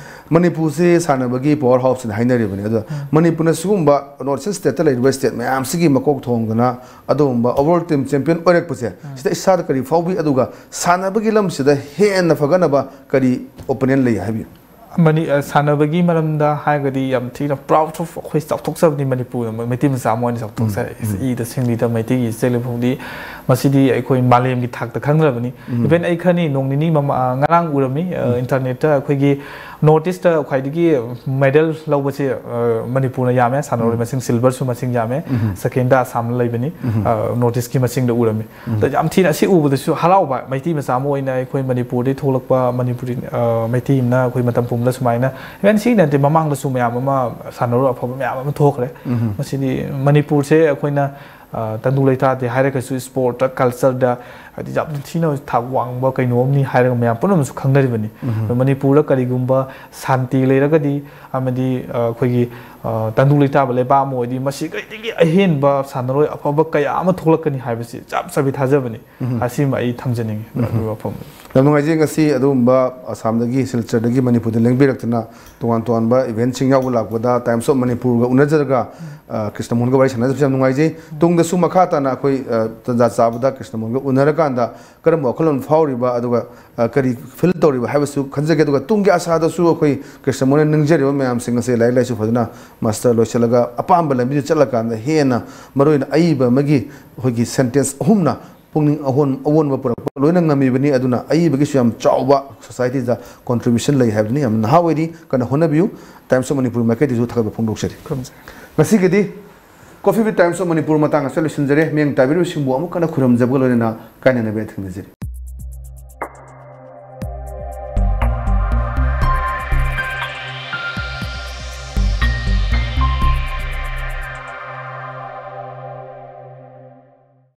ꯃꯅꯤꯄꯨꯔꯁꯤ ꯁꯥꯟꯅꯕꯒꯤ power houseꯅ ꯍꯥꯏꯅꯔꯤꯕꯅꯤ꯫ ꯑꯗꯣ ꯃꯅꯤꯄꯨꯔꯅ ꯁꯤꯒꯨꯝꯕ North East stateꯇ ꯂꯩꯔꯤꯕ state ꯃꯌꯥꯝꯁꯤꯒꯤ ꯃꯀꯣꯛ ꯊꯣꯡꯗꯨꯅ ꯑꯗꯨꯒꯨꯝꯕ overall team champion ꯑꯣꯏꯔꯛꯄꯁꯦ, ꯁꯤꯗ ꯏꯁꯥꯗ ꯀꯔꯤ ꯐꯥꯎꯕꯤ? ꯑꯗꯨꯒ ꯁꯥꯟꯅꯕꯒꯤ ꯂꯝꯁꯤꯗ ꯍꯦꯟꯅ ꯐꯒꯠꯅꯕ ꯀꯔꯤ opinion ꯂꯩ ꯍꯥꯏꯕꯤꯌꯨ? ꯃꯅꯤ-, ꯑ, ꯁꯥꯟꯅꯕꯒꯤ ꯃꯔꯝꯗ ꯍꯥꯏꯔꯒꯗꯤ ꯌꯥꯝ ꯊꯤꯅ proud of, ꯑꯩꯈꯣꯏ ꯆꯥꯎꯊꯣꯛꯆꯕꯅꯤ ꯃꯅꯤꯄꯨꯔ, ꯃꯩꯇꯩ ꯃꯆꯥ ꯑꯃ ꯑꯣꯏꯅ ꯆꯥꯎꯊꯣꯛꯆꯩ꯫ ꯏꯗ ꯁꯤꯡꯂꯤꯗ ꯃꯩꯇꯩꯒꯤ ꯏꯆꯦꯜ ꯏꯐꯨꯡꯗꯤ ꯃꯁꯤꯗꯤ ꯑꯩꯈꯣꯏ ꯃꯥꯂꯦꯝꯒꯤ ꯊꯥꯛꯇ ꯈꯪꯅꯔꯕꯅꯤ꯫ Even ꯑꯩ ꯈꯔꯅꯤ ꯅꯣꯡ ꯅꯤꯅꯤ ꯃꯃꯥ-, ꯑ, ꯉꯔꯥꯡ ꯎꯔꯝꯃꯤ, ꯑ, internetꯇ ꯑꯩꯈꯣꯏꯒꯤ North Eastꯇ ꯈ꯭ꯋꯥꯏꯗꯒꯤ medal ꯂꯧꯕꯁꯦ, ꯑ, ꯃꯅꯤꯄꯨꯔꯅ ꯌꯥꯝꯃꯦ, ꯁꯥꯟꯅꯔꯣꯏ ꯃꯁꯤꯡ, silverꯁꯨ ꯃꯁꯤꯡ ꯌꯥꯝꯃꯦ, secondꯗ ꯑꯁꯥꯝꯅ ꯂꯩꯕꯅꯤ, ꯑ, North Eastꯀꯤ ꯃꯁꯤꯡꯗ ꯎꯔꯝꯃꯤ꯫ ꯑꯗ ꯌꯥꯝ ꯊꯤꯅ ꯑꯁꯤ ꯎꯕꯗꯁꯨ ꯍꯔꯥꯎꯕ, ꯃꯩꯇꯩ ꯃꯆꯥ ꯑꯃ ꯑꯣꯏꯅ ꯑꯩꯈꯣꯏ ꯃꯅꯤꯄꯨꯔꯗꯒꯤ ꯊꯣꯛꯂꯛꯄ ꯃꯅꯤꯄꯨꯔꯤ, ꯑ, ꯃꯩꯇꯩ ꯑꯃꯅ ꯑꯩꯈꯣꯏ ꯃꯇꯝ ꯄꯨꯝꯕꯗ ꯁꯨꯃꯥꯏꯅ, even ꯁꯤ ꯅꯠꯇꯦ, ꯃꯃꯥꯡꯗꯁꯨ ꯃꯌꯥꯝ ꯑꯃ ꯁꯥꯟꯅꯔꯣꯏ ꯑꯐꯕ ꯃꯌꯥꯝ ꯑꯃ ꯊꯣꯛꯈ꯭ꯔꯦ꯫ ꯃꯁꯤꯗꯤ ꯃꯅꯤꯄꯨꯔꯁꯦ ꯑꯩꯈꯣꯏꯅ, ꯑ, ꯇꯪꯗꯨ ꯂꯩꯇꯥꯗꯦ ꯍꯥꯏꯔꯒꯁꯨ sportꯇ, cultureꯗ ꯍꯥꯏꯗꯤ ꯌꯥꯝ ꯊꯤꯅ ꯊꯥꯛ ꯋꯥꯡꯕ ꯀꯩꯅꯣ ꯑꯃꯅꯤ ꯍꯥꯏꯔꯒ ꯃꯌꯥꯝ ꯄꯨꯝꯅꯃꯛꯁꯨ ꯈꯪꯅꯔꯤꯕꯅꯤ꯫ ꯑꯗꯣ ꯃꯅꯤꯄꯨꯔꯗ ꯀꯔꯤꯒꯨꯝꯕ ꯁꯥꯟꯇꯤ ꯂꯩꯔꯒꯗꯤ ꯑꯃꯗꯤ, ꯑ, ꯑꯩꯈꯣꯏꯒꯤ, ꯑ, ꯇꯪꯗꯨ ꯂꯩꯇꯥꯕ ꯂꯩꯕꯥꯛ ꯑꯃ ꯑꯣꯏꯔꯗꯤ ꯃꯁꯤꯗꯒꯤ ꯑꯍꯦꯟꯕ ꯁꯥꯟꯅꯔꯣꯏ ꯑꯐꯕ ꯀꯌꯥ ꯑꯃ ꯊꯣꯛꯂꯛꯀꯅꯤ ꯍꯥꯏꯕꯁꯤ ꯆꯞ ꯆꯥꯕꯤ ꯊꯥꯖꯕꯅꯤ꯫ ꯑꯁꯤꯃ ꯑꯩ ꯊꯝꯖꯅꯤꯡꯉꯤ꯫ ꯑꯗꯨꯒꯤ ꯋꯥꯐꯝ꯫ ꯌꯥꯝ ꯅꯨꯡꯉꯥꯏꯖꯩ, ꯉꯁꯤ ꯑꯗꯨꯒꯨꯝꯕ ꯑꯁꯥꯝꯗꯒꯤ, ꯁꯤꯜꯆꯔꯗꯒꯤ ꯃꯅꯤꯄꯨꯔꯗ ꯂꯦꯡꯕꯤꯔꯛꯇꯨꯅ ꯇꯣꯉꯥꯟ ꯇꯣꯉꯥꯟꯕ eventꯁꯤꯡ ꯌꯥꯎꯕ ꯂꯥꯛꯄꯗ Times of ꯃꯅꯤꯄꯨꯔꯒ ꯎꯅꯖꯔꯒ, ꯑ, ꯀ꯭ꯔꯤꯁꯅꯃꯣꯍꯟꯒ ꯋꯥꯔꯤ ꯁꯥꯟꯅꯖꯕꯁꯦ ꯌꯥꯝ ꯅꯨꯡꯉꯥꯏꯖꯩ꯫ ꯇꯨꯡꯗꯁꯨ ꯃꯈꯥ ꯇꯥꯅ ꯑꯩꯈꯣꯏ, ꯑ, ꯇꯟꯖꯥ ꯆꯥꯕꯗ ꯀ꯭ꯔꯤꯁꯅꯃꯣꯍꯟꯒ ꯎꯅꯔꯀꯥꯟꯗ ꯀꯔꯝꯕ ꯋꯥꯈꯜꯂꯣꯟ ꯐꯥꯎꯔꯤꯕ, ꯑꯗꯨꯒ, ꯑ, ꯀꯔꯤ feel ꯇꯧꯔꯤꯕ ꯍꯥꯏꯕꯁꯨ ꯈꯟꯖꯒꯦ꯫ ꯑꯗꯨꯒ ꯇꯨꯡꯒꯤ ꯑꯁꯥꯗꯁꯨ ꯑꯩꯈꯣꯏ ꯀ꯭ꯔꯤꯁꯅꯃꯣꯍꯟꯅ ꯅꯤꯡꯖꯔꯤꯕ ꯃꯌꯥꯝꯁꯤꯡ ꯑꯁꯦ ꯂꯥꯏꯔꯤꯛ ꯂꯥꯏꯁꯨ ꯐꯖꯅ master ꯂꯣꯏꯁꯤꯜꯂꯒ ꯑꯄꯥꯝꯕ ꯂꯝꯕꯤꯗ ꯆꯠꯂꯀꯥꯟꯗ ꯍꯦꯟꯅ ꯃꯔꯨꯑꯣꯏꯅ ꯑꯏꯕ ꯑꯃꯒꯤ ꯑꯩꯈꯣꯏꯒꯤ sentence ꯑꯍꯨꯝꯅ ꯄꯨꯛꯅꯤꯡ ꯑꯍꯣꯟ-, ꯑꯑꯣꯟꯕ ꯄꯨꯔꯛꯄ ꯂꯣꯏꯅ ꯉꯝꯃꯤꯕꯅꯤ꯫ ꯑꯗꯨꯅ ꯑꯏꯕꯒꯤꯁꯨ ꯌꯥꯝ ꯆꯥꯎꯕ societyꯗ contribution ꯂꯩ ꯍꯥꯏꯕꯗꯨꯅꯤ꯫ ꯌꯥꯝ ꯅꯍꯥ ꯑꯣꯏꯔꯤ, ꯀꯟꯅ ꯍꯣꯠꯅꯕꯤꯌꯨ꯫ Times of ꯃꯅꯤꯄꯨꯔ ꯃꯥꯏꯀꯩꯗꯒꯤꯁꯨ ꯊꯥꯒꯠꯄ ꯐꯣꯡꯗꯣꯛꯆꯔꯤ꯫ ꯈꯨꯔꯨꯝꯖꯔꯤ꯫ ꯉꯁꯤꯒꯤꯗꯤ Coffee with Times of Manipur ꯃꯇꯥꯡ ꯑꯁꯤꯗ ꯂꯣꯏꯁꯤꯟꯖꯔꯦ꯫ ꯃꯤꯠꯌꯦꯡ ꯇꯥꯕꯤꯔꯤꯕꯁꯤꯡꯕꯨ ꯑꯃꯨꯛ ꯍꯟꯅ ꯈꯨꯔꯨꯝꯖꯕꯒ ꯂꯣꯏꯅꯅ ꯀꯥꯏꯅꯅꯕ ꯊꯦꯡꯅꯖꯔꯤ꯫